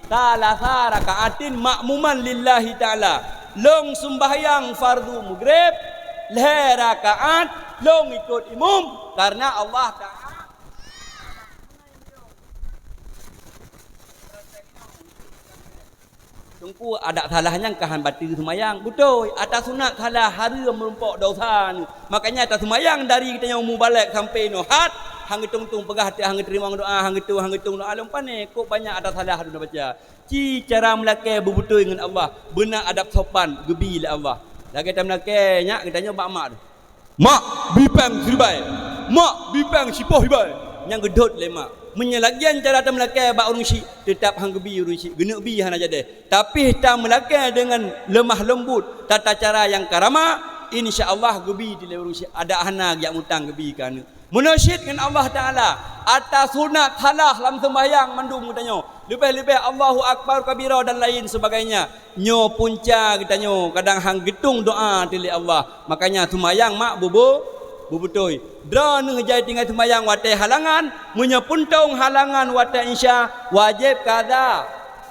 salasa rakaatin ma'muman lillahi ta'ala." Lôn sumbahyang fardu Maghrib lhèe rakaat, lôn ikot imum karena Allah Ta'ala. Teungku, adak salah nyan ka han bateue seumayang. Beutôi, ata sunat salah hareuem meurumpok dosa nyoe. Makanya ata seumayang dari geutanyoe mubalek sampai nohat, han geutung-tung peugah teuh, han geuteurimong doa, han geutung, han geutung doa lom pané. Kok banyak ata salah duna baca. Ci cara meulakée beubeutôi ngon Allah, beuna adab sopan geubi lé Allah. Lagée tameulakée nyak geutanyoe bak mak teuh. "Mak, bi péng siribèe! Mak, bi péng sipoh ribèe!" Nyang geudhôt lé mak. Meunyoe lagian cara tameulakée bak ureueng syik, teutab han geubi ureueng syik, geuneuk bi hana jadeh. Tapi tameulakée deungon leumah leumbut, tata cara nyang karama, insya Allah geubi dilée ureueng syik, adak hana geujak mutang geubi keu aneuk. Meunoe syit ngon Allah Ta'ala, ata sunat salah lam seumbahyang mandum geutanyoe. Leubeh-leubeh Allahu Akbar kabira dan lain sebagainya. Nyoe punca geutanyoe kadang han geutung doa teuh lé Allah. Makanya seumayang mak bubu-, bubeutôi. Droeneuh jai tinggai seumayang watée halangan, meunyoe puntông halangan watée Isya, wajéb qadha.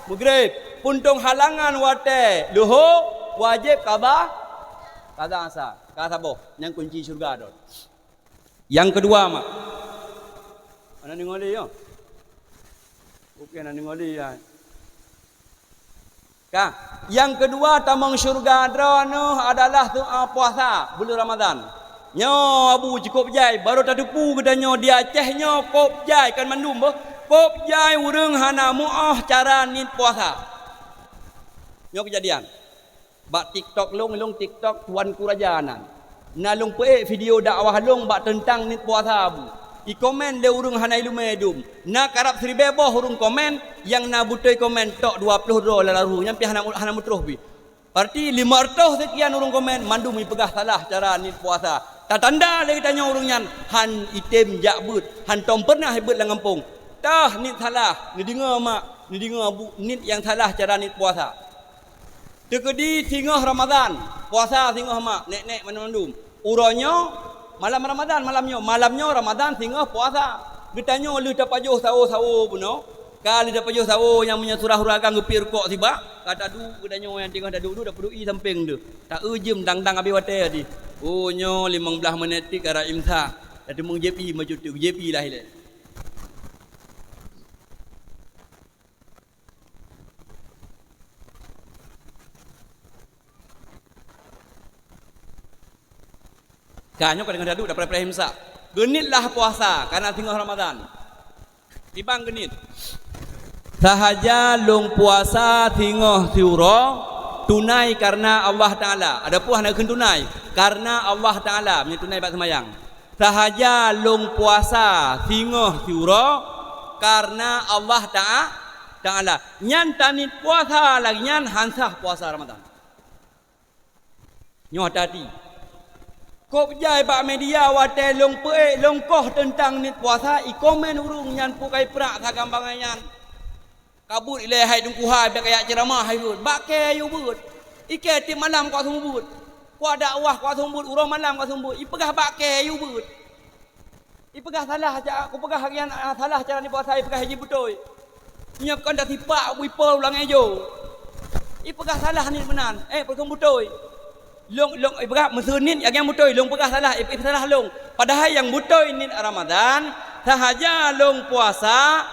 Maghrib, puntông halangan watée Luho, wajéb qadha, qadha Asa. Ka saboh, nyang kunci syeuruga droe. Nyang keudua, mak. Hana deungoe lé, yo? Oke, hana deungoe lé, ya. Ka, nyang keudua tamong syeuruga droeneuh adalah doa puasa buleuen Ramadhan. Nyoe Abu cukôp jai, barô tateupeue geutanyoe di Aceh nyoe kôp jai, kan mandum boh. Kôp jai ureueng hana muoh cara niet puasa. Nyoe keujadian. Bak TikTok lôn, lôn TikTok Tuanku Raja nan. Na lôn peuék video dakwah lôn bak teuntang niet puasa Abu. Ikomen lé ureueng hana ileumé dum. Na karab siribèe boh ureueng komen, nyang na beutôi komen tok dua ploh droe lam laru, nyan pih hana, hana meutroh pih. Berarti lima ratus sekian ureueng komen, mandum ipeugah salah cara niet puasa. Tatanda lé geutanyoe ureueng nyan han item jak beuet, hantom peureunah ibeuet lam gampông. Tah niet salah, neudeungoe mak, neudeungoe abu, niet nyang salah cara niet puasa. Teukeudi singoh Ramadhan, puasa singoh mak, nek-nek mandum-mandum. Uroe nyoe, malam Ramadhan, malam nyoe, malam nyoe Ramadhan singoh puasa. Geutanyoe lheueh tapajoh sawo-sawo bunoe, ka lheueh tapajoh sawo nyang meunyoe surah ureueng agam geupiep rukok sibak, ka taduek geutanyoe nyang teungoh taduek-duek tapeudui sampéng deuh. Ta-eu jeuem dang-dang abéh watée tadi. Oh, nyoe limong blaih menit ti ka rab imsak. Tateumeung J P maju tu, J P lah ilée. Ka nyoe ka deungoe taduek, dak preh-preh imsak. Geuniet lah puasa karena singoh Ramadan. Kiban geuniet. Sahaja lôn puasa singoh siuroe tunai karena Allah Taala. Adapun hana kheun tunai, karena Allah Taala, meunyoe tunai bak seumayang. Sahaja lôn puasa singoh siuroe karena Allah Taa-, Taala. Nyan taniet puasa lagée nyan han sah puasa Ramadan. Nyoe hati-hati. Kop jai bak media watée lôn peuék lôn koh teuntang niet puasa, ikomen ureuëng nyan peue kai prak sagai bangai nyan. Ka beuet ilée hai teungku hai, bèk kajak ceuramah hai beuet. Bak kée yue beuet. Ikée tieb malam kujak seumeubeuet. Kujak dakwah kujak seumeubeuet, uroe malam kujak seumeubeuet. Ipeugah bak kée yue beuet. Ipeugah salah, ca-, kupeugah lagée nyan, ah, salah cara niet puasa, ipeugah jih beutôi. Nyoe kon tasipak bui po u langét jo. Ipeugah salah niet meunan, eh, peue kheun beutôi. Lôn, lôn, ipeugah meuseu niet lagée nyan beutôi, lôn peugah salah, ip-, ip salah lôn. Padahai nyang beutôi niet Ramadan, sahaja lôn puasa